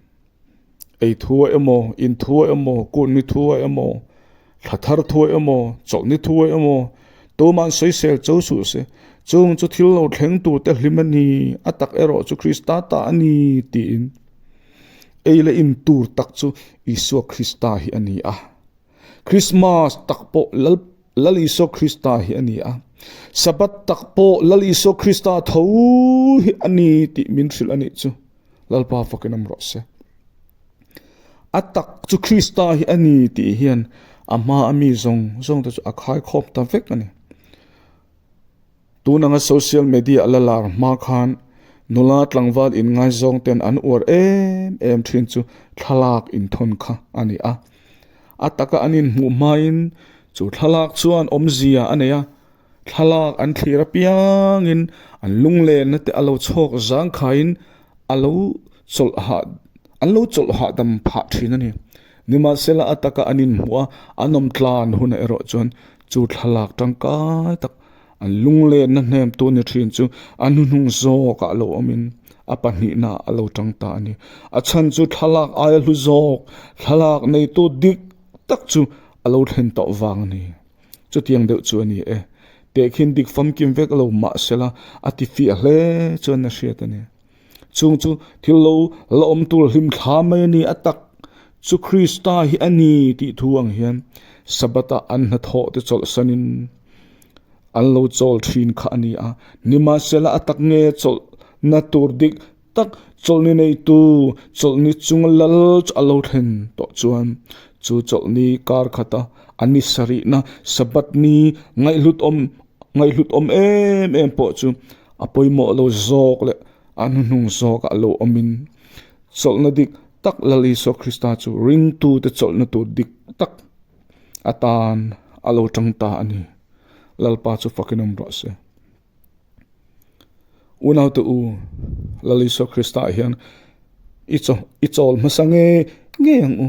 Ei thua emaw, in thua emaw, kutni thua emaw, thla thar thua emaw, chawlhni thua emaw, tuma'n sawisel cho suh se, chung chu thil lo thleng turte hlim a ni, a tak erawh chu Krista ta a ni tiin ei leh in tur tak chu Isua Krista hi a ni a. Krismas tak pawh Lal Lal Isua Krista hi a ni a. Sabbath tak pawh Lal Isua Krista tho hi a ni tih min hrilh a nih chu. Lalpa fakin awm rawh se. A tak chu Krista hi a ni tih hian a hma a mi zawng zawng te chu a khaikhawm ta vek a ni. Tun anga social media a la lar hma khan nula tlangval inngaizawng ten an uar em em thin chu thlalak inthawn kha a ni a. A taka an inhmuh hmain chu thlalak chuan awmzia a nei a, thlalak an thlir apiangin an lunglenna te a lo chhawk zangkhaiin a lo chawlh hah an lo chawlh hahdam phah thin a ni. Nimahsela a taka an inhmuh a, an awm tlan hunah erawh chuan chu thlalak tangkai tak an lunglenna hnemtu ni thin chu a hnuhnung zawkah lo awmin a pahnihnaah a lo tang ta a ni. A chhan chu thlalak aia hlu zawk, thlalak neitu dik tak chu a lo thlen tawh vang a ni. Chutiang deuh chu a ni e. Tehkhin dik famkim vek lo mahsela a ti fiah hle chuan a hriat a ni. Chung chu thil lo la awm tur hlim thla mai a ni, a tak chu Krista hi a ni tih thu ang hian Sabbath-ah an hnathawh te chawlhsanin an lo chawl thin kha a ni a. Nimahsela a tak nge chawlhna tur dik tak chawlhni neitu chawlhni chunga lal chu a lo thlen tawh chuan chu chawlhni kar khata a ni sarihna Sabbath ni ngaihhlut awm ngaihhlut awm em em pawh chu A pawimawh lo zawk leh a hnuhnung zawkah lo awmin chawlhna dik tak Lal Isua Krista chu ringtute chawlhna tur dik tak atan a lo tang ta a ni. Lalpa chu fakin awm rawh se. Unaute u, Lal Isua Krista ah hian i chaw i chawl hmasa nge ngei ang u.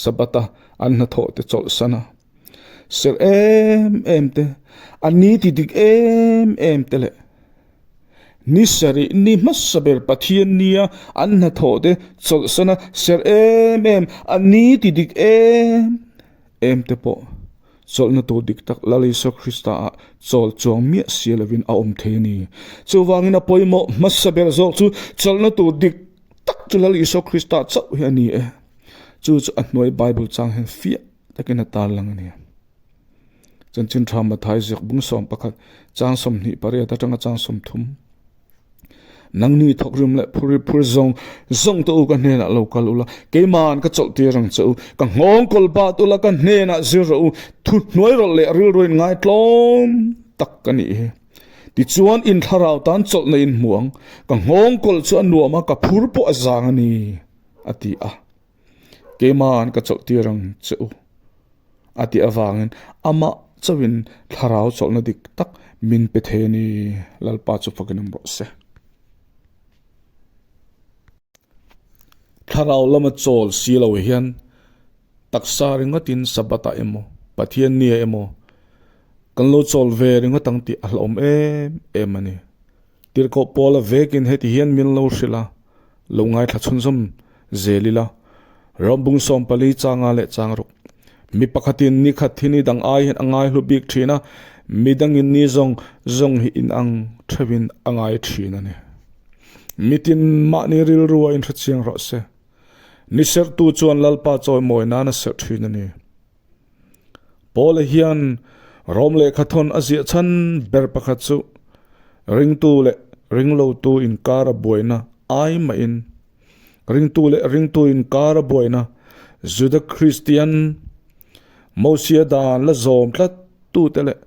Sabbath-a an hnathawh te chawlhsan a. Serh em em te, a ni ti dik em em te leh ni sarih ni hmasa ber Pathian nia an hnathawh te chawlhsan a serh em em, a ni ti dik em em te pawh chawlhna tur dik tak Lal Isua Krista ah chawl chuang miah si lovin a awm thei a ni. Chuvangin a pawimawh hmasa ber zawk chu chawlhna tur dik tak chu Lal Isua Krista chauh hi a ni e. Chu chu a hnuai Bible chang hian fiah takin a tarlang a ni. Chanchin tha Mathai ziak bung 11 chang 28 atanga chang 30. Nangni thawkrim leh phur phur zawng zawng te u ka hnenah lo kal ula, keima'n ka chawlh tir ang che u. Ka nghawng kawl bat ula, ka hnenah zir rawh u. Thuhnuai rawlh leh rilru in ngaitlawm tak ka nih hi. Tichuan in thlarau tan chawlhna in hmu ang. Ka nghawng kawl chu a nuam a, ka phur pawh a zang a ni, a ti a. Keima'n ka chawlh tir ang che u, a tih avangin amah chauhin thlarau chawlhna dik tak min pe thei a ni, Lalpa chu fakin awm rawh se. Thlarau lama chawl si lo hian taksa ringawtin Sabbath-ah emaw, Pathian nia emaw kan lo chawl ve ringawt ang tih a hlauhawm em em a ni. Tirhkoh Paula vekin heti hian min lo hrilh a, lo ngaithla chhunzawm zel ila. Rawmbung 14 changa leh chang ruk. Mi pakhatin ni khat hi ni dang ai hian a ngai hlu bik thin a, mi dangin ni zawng zawng hi inang theuhin a ngai thin a ni. Mitin mahni rilru a inhrechiang rawh se. Ni serhtu chuan Lalpa chawimawi nan a serh thin a ni. Paula hian Rom lehkhathawn a ziah chhan ber pakhat chu ringtu leh ringlotu inkar a buaina ai mahin ringtu leh ringtu inkar a buaina Juda Kristian Mosia dan la zawm tlat tute leh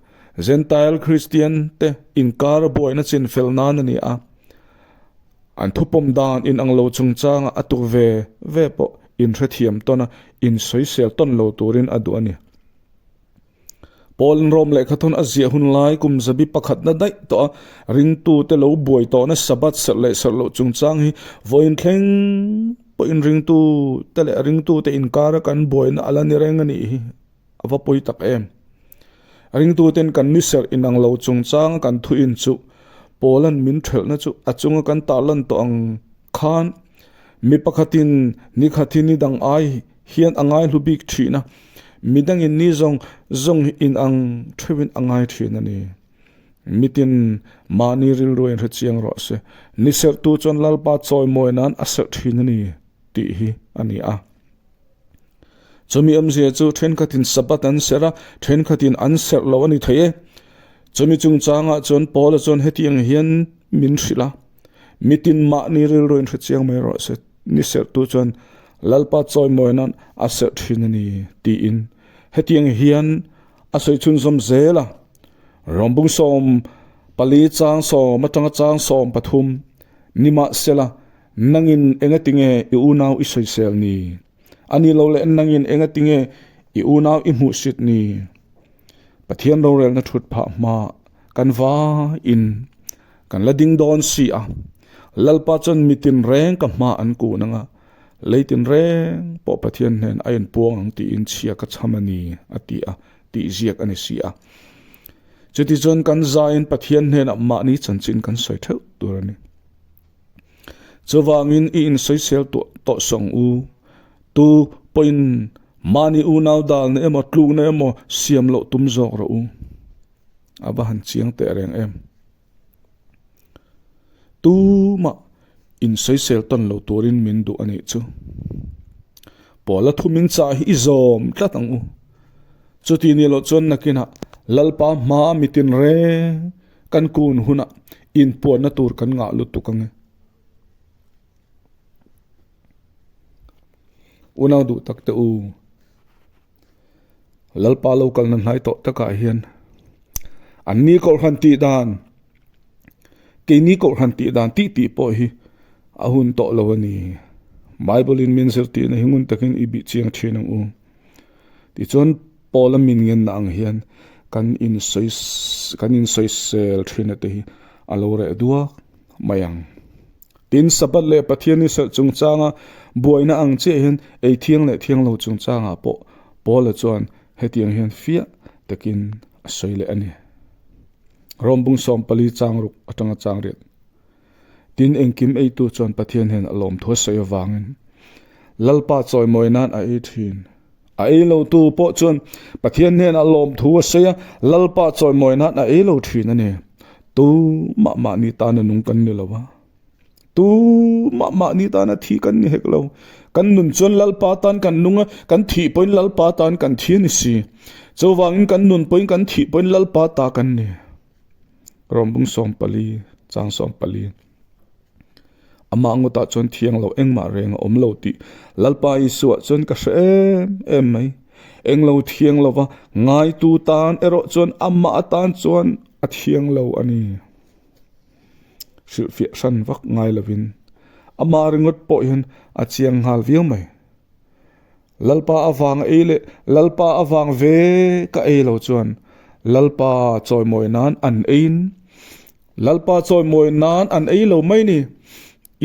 Gentile Kristian te inkar a buaina chinfel nan a ni a. An thupawm dan inang lo chungchanga a tuk ve ve pawh inhrethiam tawn a, insawisel tawn lo turin a duh a ni. Paul Rom lehkhathawn a ziah hun lai kum zabi pakhatna daih tawh a, ringtute lo buai tawhna Sabbath serh leh serh loh chungchang hi vawiin thleng pawhin ringtute leh ringtute inkara kan buaina a la ni reng a nih hi. A va pawi tak em! Ringtuten kan ni serh inang lo chungchanga kan thuin chu Paula'n min ṭhelhna chu a chunga kan tarlan tawh ang khan mi pakhatin ni khat hi ni dang ai hian a ngai hlu bik ṭhin a, mi dangin ni zawng zawng hi inang ṭheuhin a ngai ṭhin a ni. Mitin mahni rilru in hrechiang rawh se, ni serhtu chuan Lalpa chawimawi nan a serh ṭhin a ni tih hi a ni a. Chumi awmzia chu thenkhatin Sabbath an serh a, thenkhatin an serh lo a ni thei e. Chumi chungchangah chuan Paula chuan hetiang hian min hrilh a, Mitin mahni rilru in hrechiang mai rawh se, ni serhtu chuan Lalpa chawimawi nan a serh thin a ni, tiin. Hetiang hian a sawi chhunzawm zel a, Rawmbung 14 chang 10 atanga chang 13, Nimahsela, Nangin engatinge i unau i sawisel ni? A ni lo leh nangin engatinge i unau i hmuhsit ni? Pathian rorelna thut phah hma kan vaiin kan la ding dawn si a, Lalpa chuan mi tinreng ka hma an kun ang a, lei tinreng pawh Pathian hnen a inpuang ang tiin chhia ka chham a ni, a ti a, tih ziak a ni si a. Chutichuan kan zaiin Pathian hnenah mahni chanchin kan sawi theuh tur a ni. Chuvangin i insawisel tawh sawng u. Tu pawhin mahni unau dalna emaw tlukna emaw siam loh tum zawk rawh u. A va han chiang teh reng em. Tumah insawisel tawn lo turin min duh a nih chu. Paula thumin chah hi i zawm tlat ang u. Chuti ni loh chuan nakinah Lalpa hmaa mitin reng Kan kun hunah inpuanna tur kan ngah lutuk ang e. Unau duh tak te u, Lalpa lo kalna hnai tawh takah hian anni kohhran tih dan, keini kohhran tih dan tih tih pawh hi a hun tawh lo a ni. Bible in min zirtirna hi ngun takin i bih chiang thin ang u. Tichuan Paula min ngenna ang hian kan insawi kan insawisel thin te hi a lo reh duak mai ang. Tin, Sabbath leh Pathian ni serh chungchanga buaina ang chiah hian ei thiang leh thiang lo chungchangah pawh Paula chuan hetiang hian fiah takin a sawi leh a ni. Rom bung 14 chang ruk atanga chang riat. Tin, engkim eitu chuan Pathian hian a lawmthu a sawi avangin Lalpa chawimawi nan a ei thin. A ei lotu pawh chuan Pathian hnenah lawmthu a sawi a, Lalpa chawimawi nan a ei lo thin a ni. Tu mah mahni tana nung kan ni lo a, tu mah mahni tana thi kan ni hek lo. Kan nun chuan Lalpa tan kan nung a, kan thih pawhin Lalpa tan kan thi a ni si. Chuvangin kan nun pawhin kan thih pawhin Lalpa ta kan ni. Rawmbung 14, chang 14. Amah ngawtah chuan thiang lo engmah reng a awm lo tih Lalpa Isua chuan ka hre em em mai. Englo thiang lova ngaitu tan erawh chuan amah atan chuan a thiang lo a ni. Hrilhfiah hran vak ngai lovin amah ringawt pawh hian a chiang nghal viau mai. Lalpa avang ei leh Lalpa avang ve ka ei lo chuan Lalpa chawimawi nan an eiin Lalpa chawimawi nan an ei lo mai ni.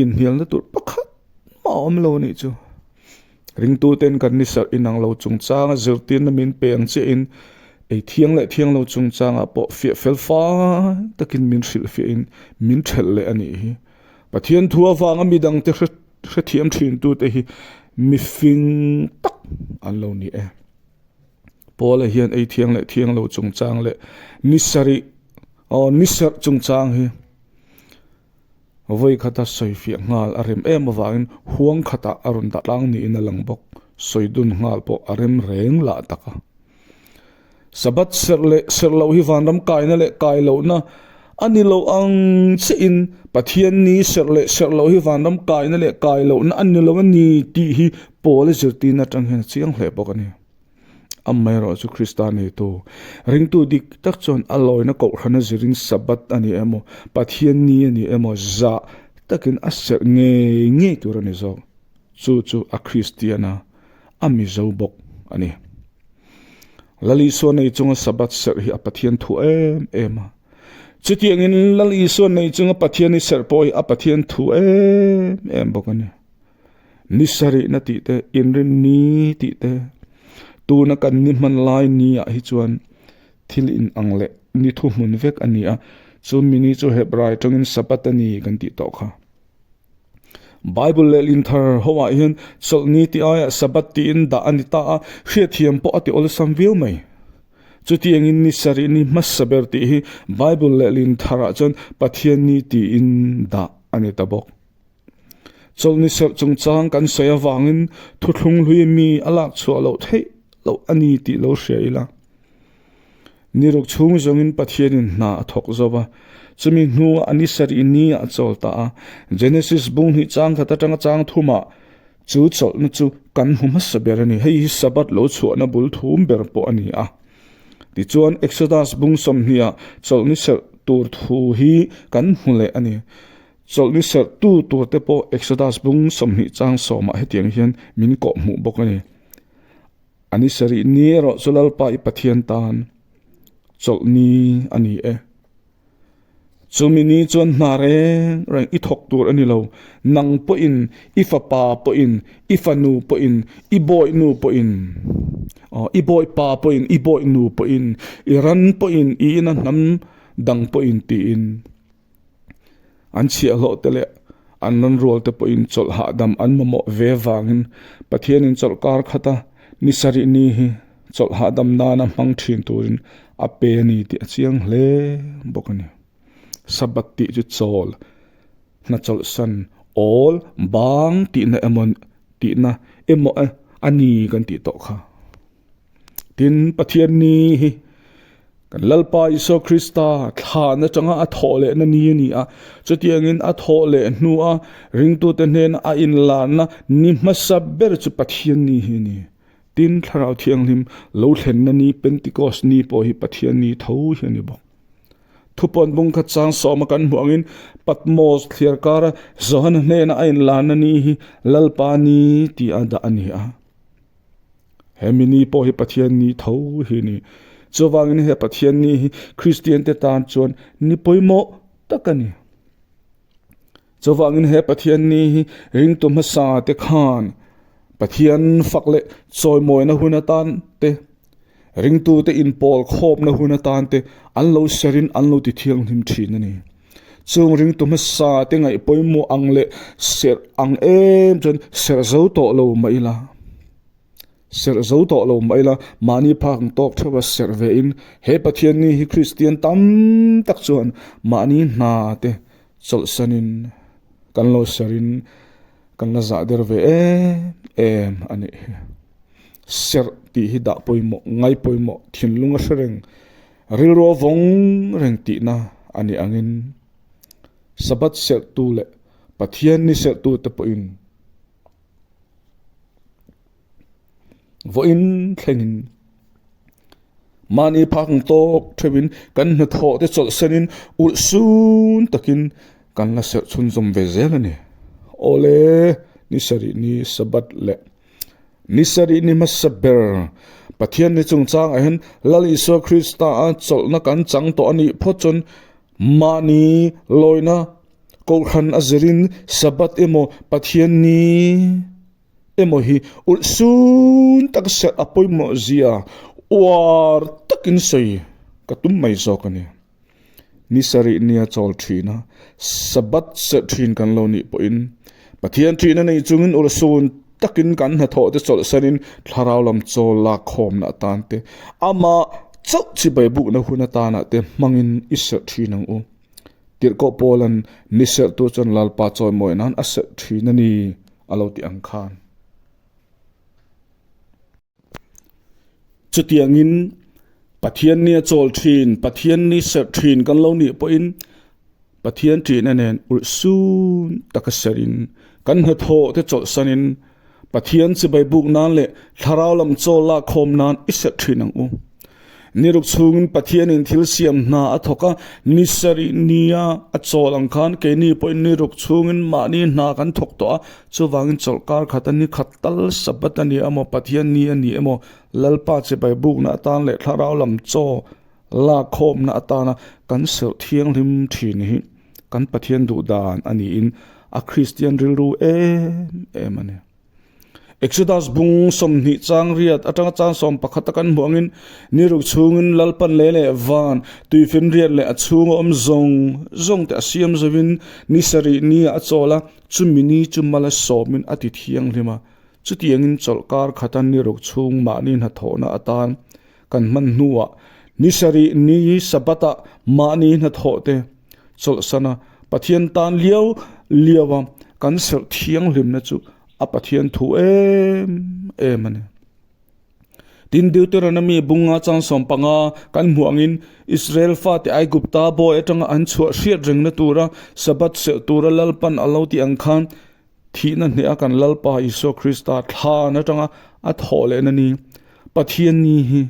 Inhnialna tur pakhat mah a awm lo a nih chu. Ringtuten kan ni serh inang lo chungchanga zirtirna min pe ang chiahin ei thiang leh thiang lo chungchangah pawh fiah fel fai takin min hrilhfiahin min thelh leh a nih hi. Pathian thu avanga midangte hre hrethiam thintute hi mifing tak an lo ni e. Paula hian ei thiang leh thiang lo chungchang leh ni sarih aw ni serh chungchang hi vawi khata sawi fiah nghal a rem em avangin huang khatah a rawn dah tlang niin a lang bawk. Sawi dun nghal pawh a rem reng lah tak a. Sabbath serh leh serh loh hi vanram kaina leh kai lohna a ni lo ang chiahin Pathian ni serh leh serh loh hi vanram kaina leh kai lohna a ni lo a ni tih hi Paula zirtirna atang hian a chiang hle bawk a ni. Amaherawh chu Krista neitu ringtu dik tak chuan a lawina kohhrana zirin Sabbath a ni emaw, Pathian ni a ni emaw zah takin a serh ngei ngei tur a ni zawk. Chu chu a Kristian a, a Mizo bawk a ni. Lal Isua nei chunga Sabbath serh hi a Pathian thu em em a. Chutiangin Lal Isua nei chunga Pathian i serh pawh hi a Pathian thu em em bawk a ni. Ni sarihna tih te, inrin ni tih te, tuna kan ni hman lai ni ah hi chuan thil in ang leh ni thuhmun vek a ni a. Chu mini chu Hebrai tangin Sabbath a ni kan tih tawh kha. Bible lehlin thar ho ah hian chawlhni tih aiah Sabbath tiin dah a ni ta a, hriatthiam pawh a ti awlsam viau mai. Chutiangin ni sarih ni hmasa ber tih hi Bible lehlin thar ah chuan Pathian ni tiin dah a ni ta bawk. Chawlhni serh chungchang kan sawi avangin thuthlung hlui mi a lak chhuah loh theih loh a ni tih lo hria ila. Ni ruk chhung zawngin Pathianin hna a thawk zo va, chumi hnuah a ni sarih ni ah a chawl ta a. Genesis bung hnih chang khat atanga chang thumah chu chawlhna chu kan hmu hmasa ber a ni. Hei hi Sabbath lo chhuahna bul thum ber pawh a ni a. Tichuan, Exodus bung sawmhniah chawlhni serh tur thu hi kan hmu leh a ni. Chawlhni serh tu tur te pawh Exodus bung 20 chang sawmah hetiang hian min kawhhmuh bawk a ni. A ni sarih ni erawh chu Lalpa i Pathian tan chawlh ni a ni e. Chumi ni chuan hna reng reng i thawk tur a ni lo, nang pawhin, i fapa pawhin, i fanu pawhin, i bawihnu pawhin, i bawipa pawhin, i bawihnu pawhin, i ran pawhin, i ina hnam dang pawhin tiin. An chhiahhlawh te leh an rawn rual te pawhin chawlh hahdam an mamawh ve vangin Pathianin chawlhkar khata ni sarih ni hi chawlh hahdam nana hmang thin turin a pe a ni tih a chiang hle bawk a ni. Sabbath tih chu chawl, hna chawlhsan, awl, bang tihna emaw tihna emaw a ni kan tih tawh kha. Tin, Pathian ni hi kan Lalpa Isua Krista thlan atanga a thawh lehna ni a ni a. Chutiangin a thawh leh hnua ringtute hnena a inlarna ni hmasa ber chu Pathian ni hi a ni. Tin, Thlarau Thianghlim lo thlenna ni Pentecost ni pawh hi Pathian ni tho hi a ni bawk. Thupawn bung khat chang sawma kan hmuh angin Patmos thliar kara Johana hnena a inlarna ni hi Lalpa ni tih a dah a ni a. Hemi ni pawh hi Pathian ni tho hi a ni. Chuvangin he Pathian ni hi Kristian te tan chuan ni pawimawh tak a ni. Chuvangin he Pathian ni hi ringtu hmasa te khan Pathian fak leh chawimawina hun atan te, ringtute inpawl khawpna hun atan te an lo serin an lo ti thianghlim thin a ni. Chung ringtu hmasa te ngaih pawimawh ang leh serh ang em chuan serh zo tawh lo mah ila, serh zo tawh lo mah ila mahni phak ang tawk theuh a serh ve in he Pathian ni hi Kristian tam tak chuan mahni hna te chawlhsan in kan lo serh in kan la zah der ve em em a nih hi. Serh tih hi dah pawimawh, ngai pawimawh, thinlung a hre reng. Rilru a vawng reng tihna a nih angin Sabbath serhtu leh Pathian ni serhtute pawhin vawiin thlengin mahni phak ang tawk theuhin kan hnathawh te chawlhsanin ulh sun takin kan la serh chhunzawm ve zel a ni. Awle, ni sarih ni Sabbath leh ni sarih ni hmasa ber Pathian ni chungchangah hian Lal Isua Krista a chawlhna kan chang tawh a nih phawt chuan mahni lawina Kohhran a zirin Sabbath emaw Pathian ni emaw hi ulh sun tak serh a pawimawh zia uar takin sawi ka tum mai zawk a ni. Ni sarih nia chawl thin a, Sabbath serh thin kan lo nih pawhin Pathian thihna nei chungin ulh sun takin kan hnathawh te chawlhsanin thlarau lam chawl lak khawmna atan te amah chauh chibai bukna hun atana te hmangin i serh thin ang u. Tirhkoh Paula'n ni serhtu chuan Lalpa chawimawi nan a serh thin a ni a lo ti ang khan. Chutiangin Pathian ni a chawl thin, Pathian ni serh thin kan lo nih pawhin Pathian ṭihna nen ulh sun taka serhin kan hnathawh te chawlhsanin Pathian chibai buk nan leh thlarau lam chaw lak khawm nan i serh thin ang u. Ni ruk chhungin Pathianin thil siam hna a thawk a, ni sarih nia a chawl ang khan keini pawhin ni ruk chhungin mahni hna kan thawk tawh a, chuvangin chawlhkar khat a ni khat tal Sabbath a ni emaw Pathian ni a ni emaw Lalpa chibai bukna atan leh thlarau lam chaw lak khawmna atana kan serh thianghlim thin hi kan Pathian duh dan a niin a Kristian rilru em em a ni. Exodus bung 20 chang riat atanga chang 11 a kan hmuh angin ni ruk chhungin Lalpan lei leh van tuifinriat leh a chhunga awm zawng zawng te a siam zovin ni sarih ni ah a chawl a, chumi ni chu mala sawmin a ti thianghlim a. Chutiangin chawlhkar khata ni ruk chhung mahni hnathawhna atan kan hman hnuah ni sarih ni Sabbath ah mahni hnathawh te chawlhsan a, Pathian tan liau liau a kan serh thianghlimna chu a Pathian thu em em a ni. Tin, Deuteronomy bunga chang 15 kan hmuh angin Israel fate Aigupta bawi atanga an chhuah hriat rengna tura Sabbath serh tura Lalpan a lo tih ang khan Thihna hneha kan Lalpa Isua Krista thlan atanga a thawh lehna ni, Pathian ni hi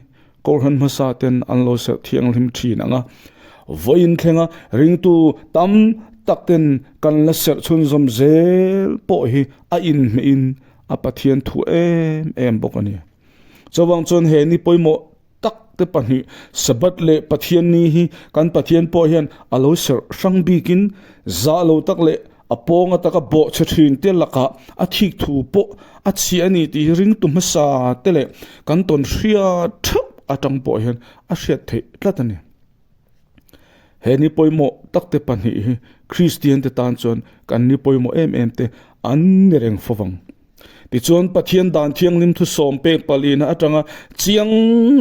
Kohhran hmasa ten an lo serh thianghlim thin ang a. Vawiin thlenga ringtu tam tak ten kan la serh chhunzawm zel pawh hi a inhmeh-in a Pathian thu em em bawk a ni. Chuvang chuan he ni pawimawh tak te pahnih, Sabbath leh Pathian ni hi kan Pathian pawh hian a lo serh hrang bikin zah lo tak leh a pawng ataka bawhchhe thin te lakah a thik thu pawh a chhia a ni tih hi ringtu hmasa te leh kan tawn hriat theuh atang pawh hian a hriat theih tlat a ni. He ni pawimawh tak te pahnih hi Kristian te tan chuan kan ni pawimawh em em te an ni reng fo vang. Tichuan, Pathian dan thianghlim thu sawm pek palina atanga chiang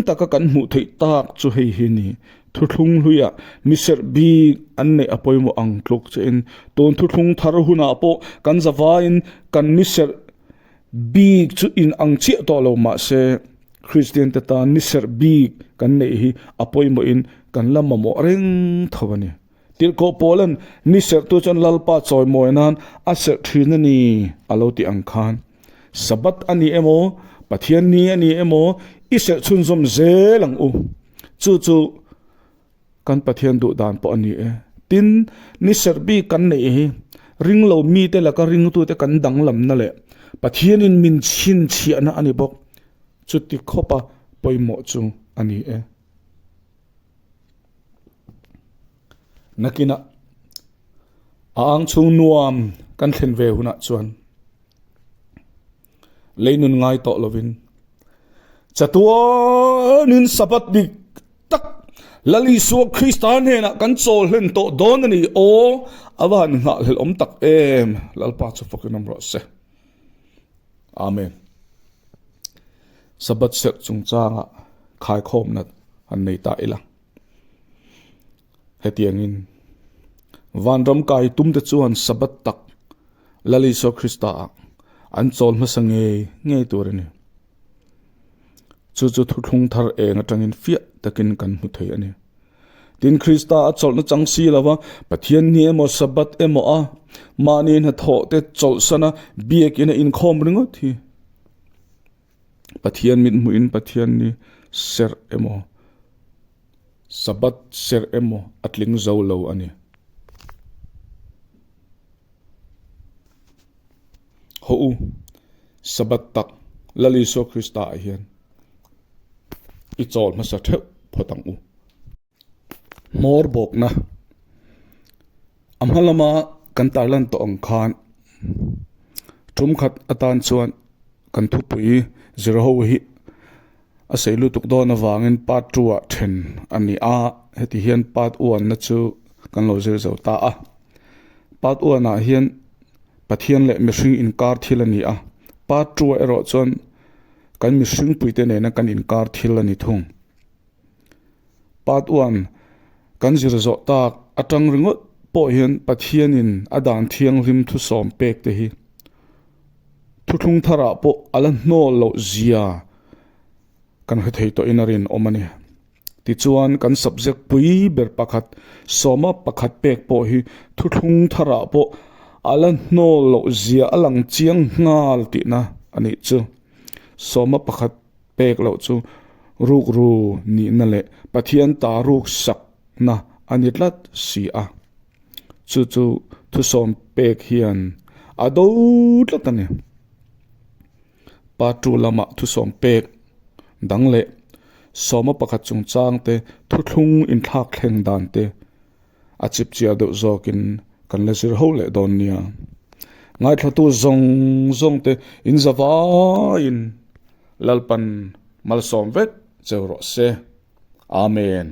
taka kan hmuh theih tak chu hei hi a ni. Thuthlung hluiah mi serh bik an neih a pawimawh ang tluk chein tun thuthlung thar hunah pawh kan zavaiin kan mi serh bik chu in ang chiah tawh lo mahse Kristian te tan mi serh bik kan neih hi a pawimawhin kan la mamawh reng tho a ni. Tirhkoh Paula'n ni serhtu chuan Lalpa chawimawi nan a serh thin a ni a lo tih ang khan, Sabbath a ni emaw, Pathian ni a ni emaw, i serh chhunzawm zel ang u. Chu chu kan Pathian duh dan pawh a ni e. Tin, ni serh bik kan neih hi ringlo mite laka ringtute kan danglamna leh Pathianin min chhinchhiahna a ni bawk. Chuti khawpa pawimawh chu a ni e. Nakinah a ang chhung nuam kan thlen ve hunah chuan lei nun ngai tawh lovin chatuanin Sabbath dik tak Lal Isua Krista hnenah kan chawl hlen tawh dawn a ni aw a va han nghahhlelh awm tak em Lalpa chu fakin awm rawh se. Amen. Sabbath serh chungchanga khaikhawmna han nei ta ila. Hetiangin vanram kai tumte chuan Sabbath tak Lal Isua Krista ah an chawl hmasa ngei ngei tur a ni. Chu chu thuthlung thar eng atangin fiah takin kan hmu thei a ni. Tin, Krista a chawlhna chang si lo va, Pathian ni emaw Sabbath emaw a mahni hnathawh te chawlhsana biakina inkhawm ringawt hi Pathian mit hmuhin Pathian ni serh emaw Sabbath serh emaw a tling zo lo a ni. Haw u, Sabbath tak Lal Isua Krista ah hian i chawl hmasa theuh phawt ang u. Hmawr bawkna a hma lama kan tarlan tawh ang khan tum khat atan chuan kan thupui zir ho hi a sei lutuk dawn avangin part two ah then a ni a, heti hian part one na chu kan lo zir zo ta a. Part one ah hian Pathian leh mihring inkar thil a ni a, part two ah erawh chuan kan mihring puite nena kan inkar thil a ni thung. Part one kan zir zawh tak atang ringawt pawh hian Pathianin a dan thianghlim thusawm pek te hi thuthlung tharah pawh a la hnawl loh zia kan hre thei tawhin a rinawm a ni. Tichuan kan subject pui ber pakhat sawma pakhat pek pawh hi thuthlung tharah pawh a la hnawl loh zia a lang chiang nghal tihna a nih chu. Sawma pakhat pek loh chu rukru nihna leh Pathian ta ruk sakna a ni tlat si a. Chu chu thusawm pek hian a do tlat a ni. Part two lamah thusawm pek dang leh sawma pakhat chungchang te thuthlung inthlak thleng dan te a chip chiar deuh zawkin kan la zir ho leh dawn nia. Ngaithlatu zawng zawng te in za vaiin Lalpan malsawm vek cheu rawh se. Amen.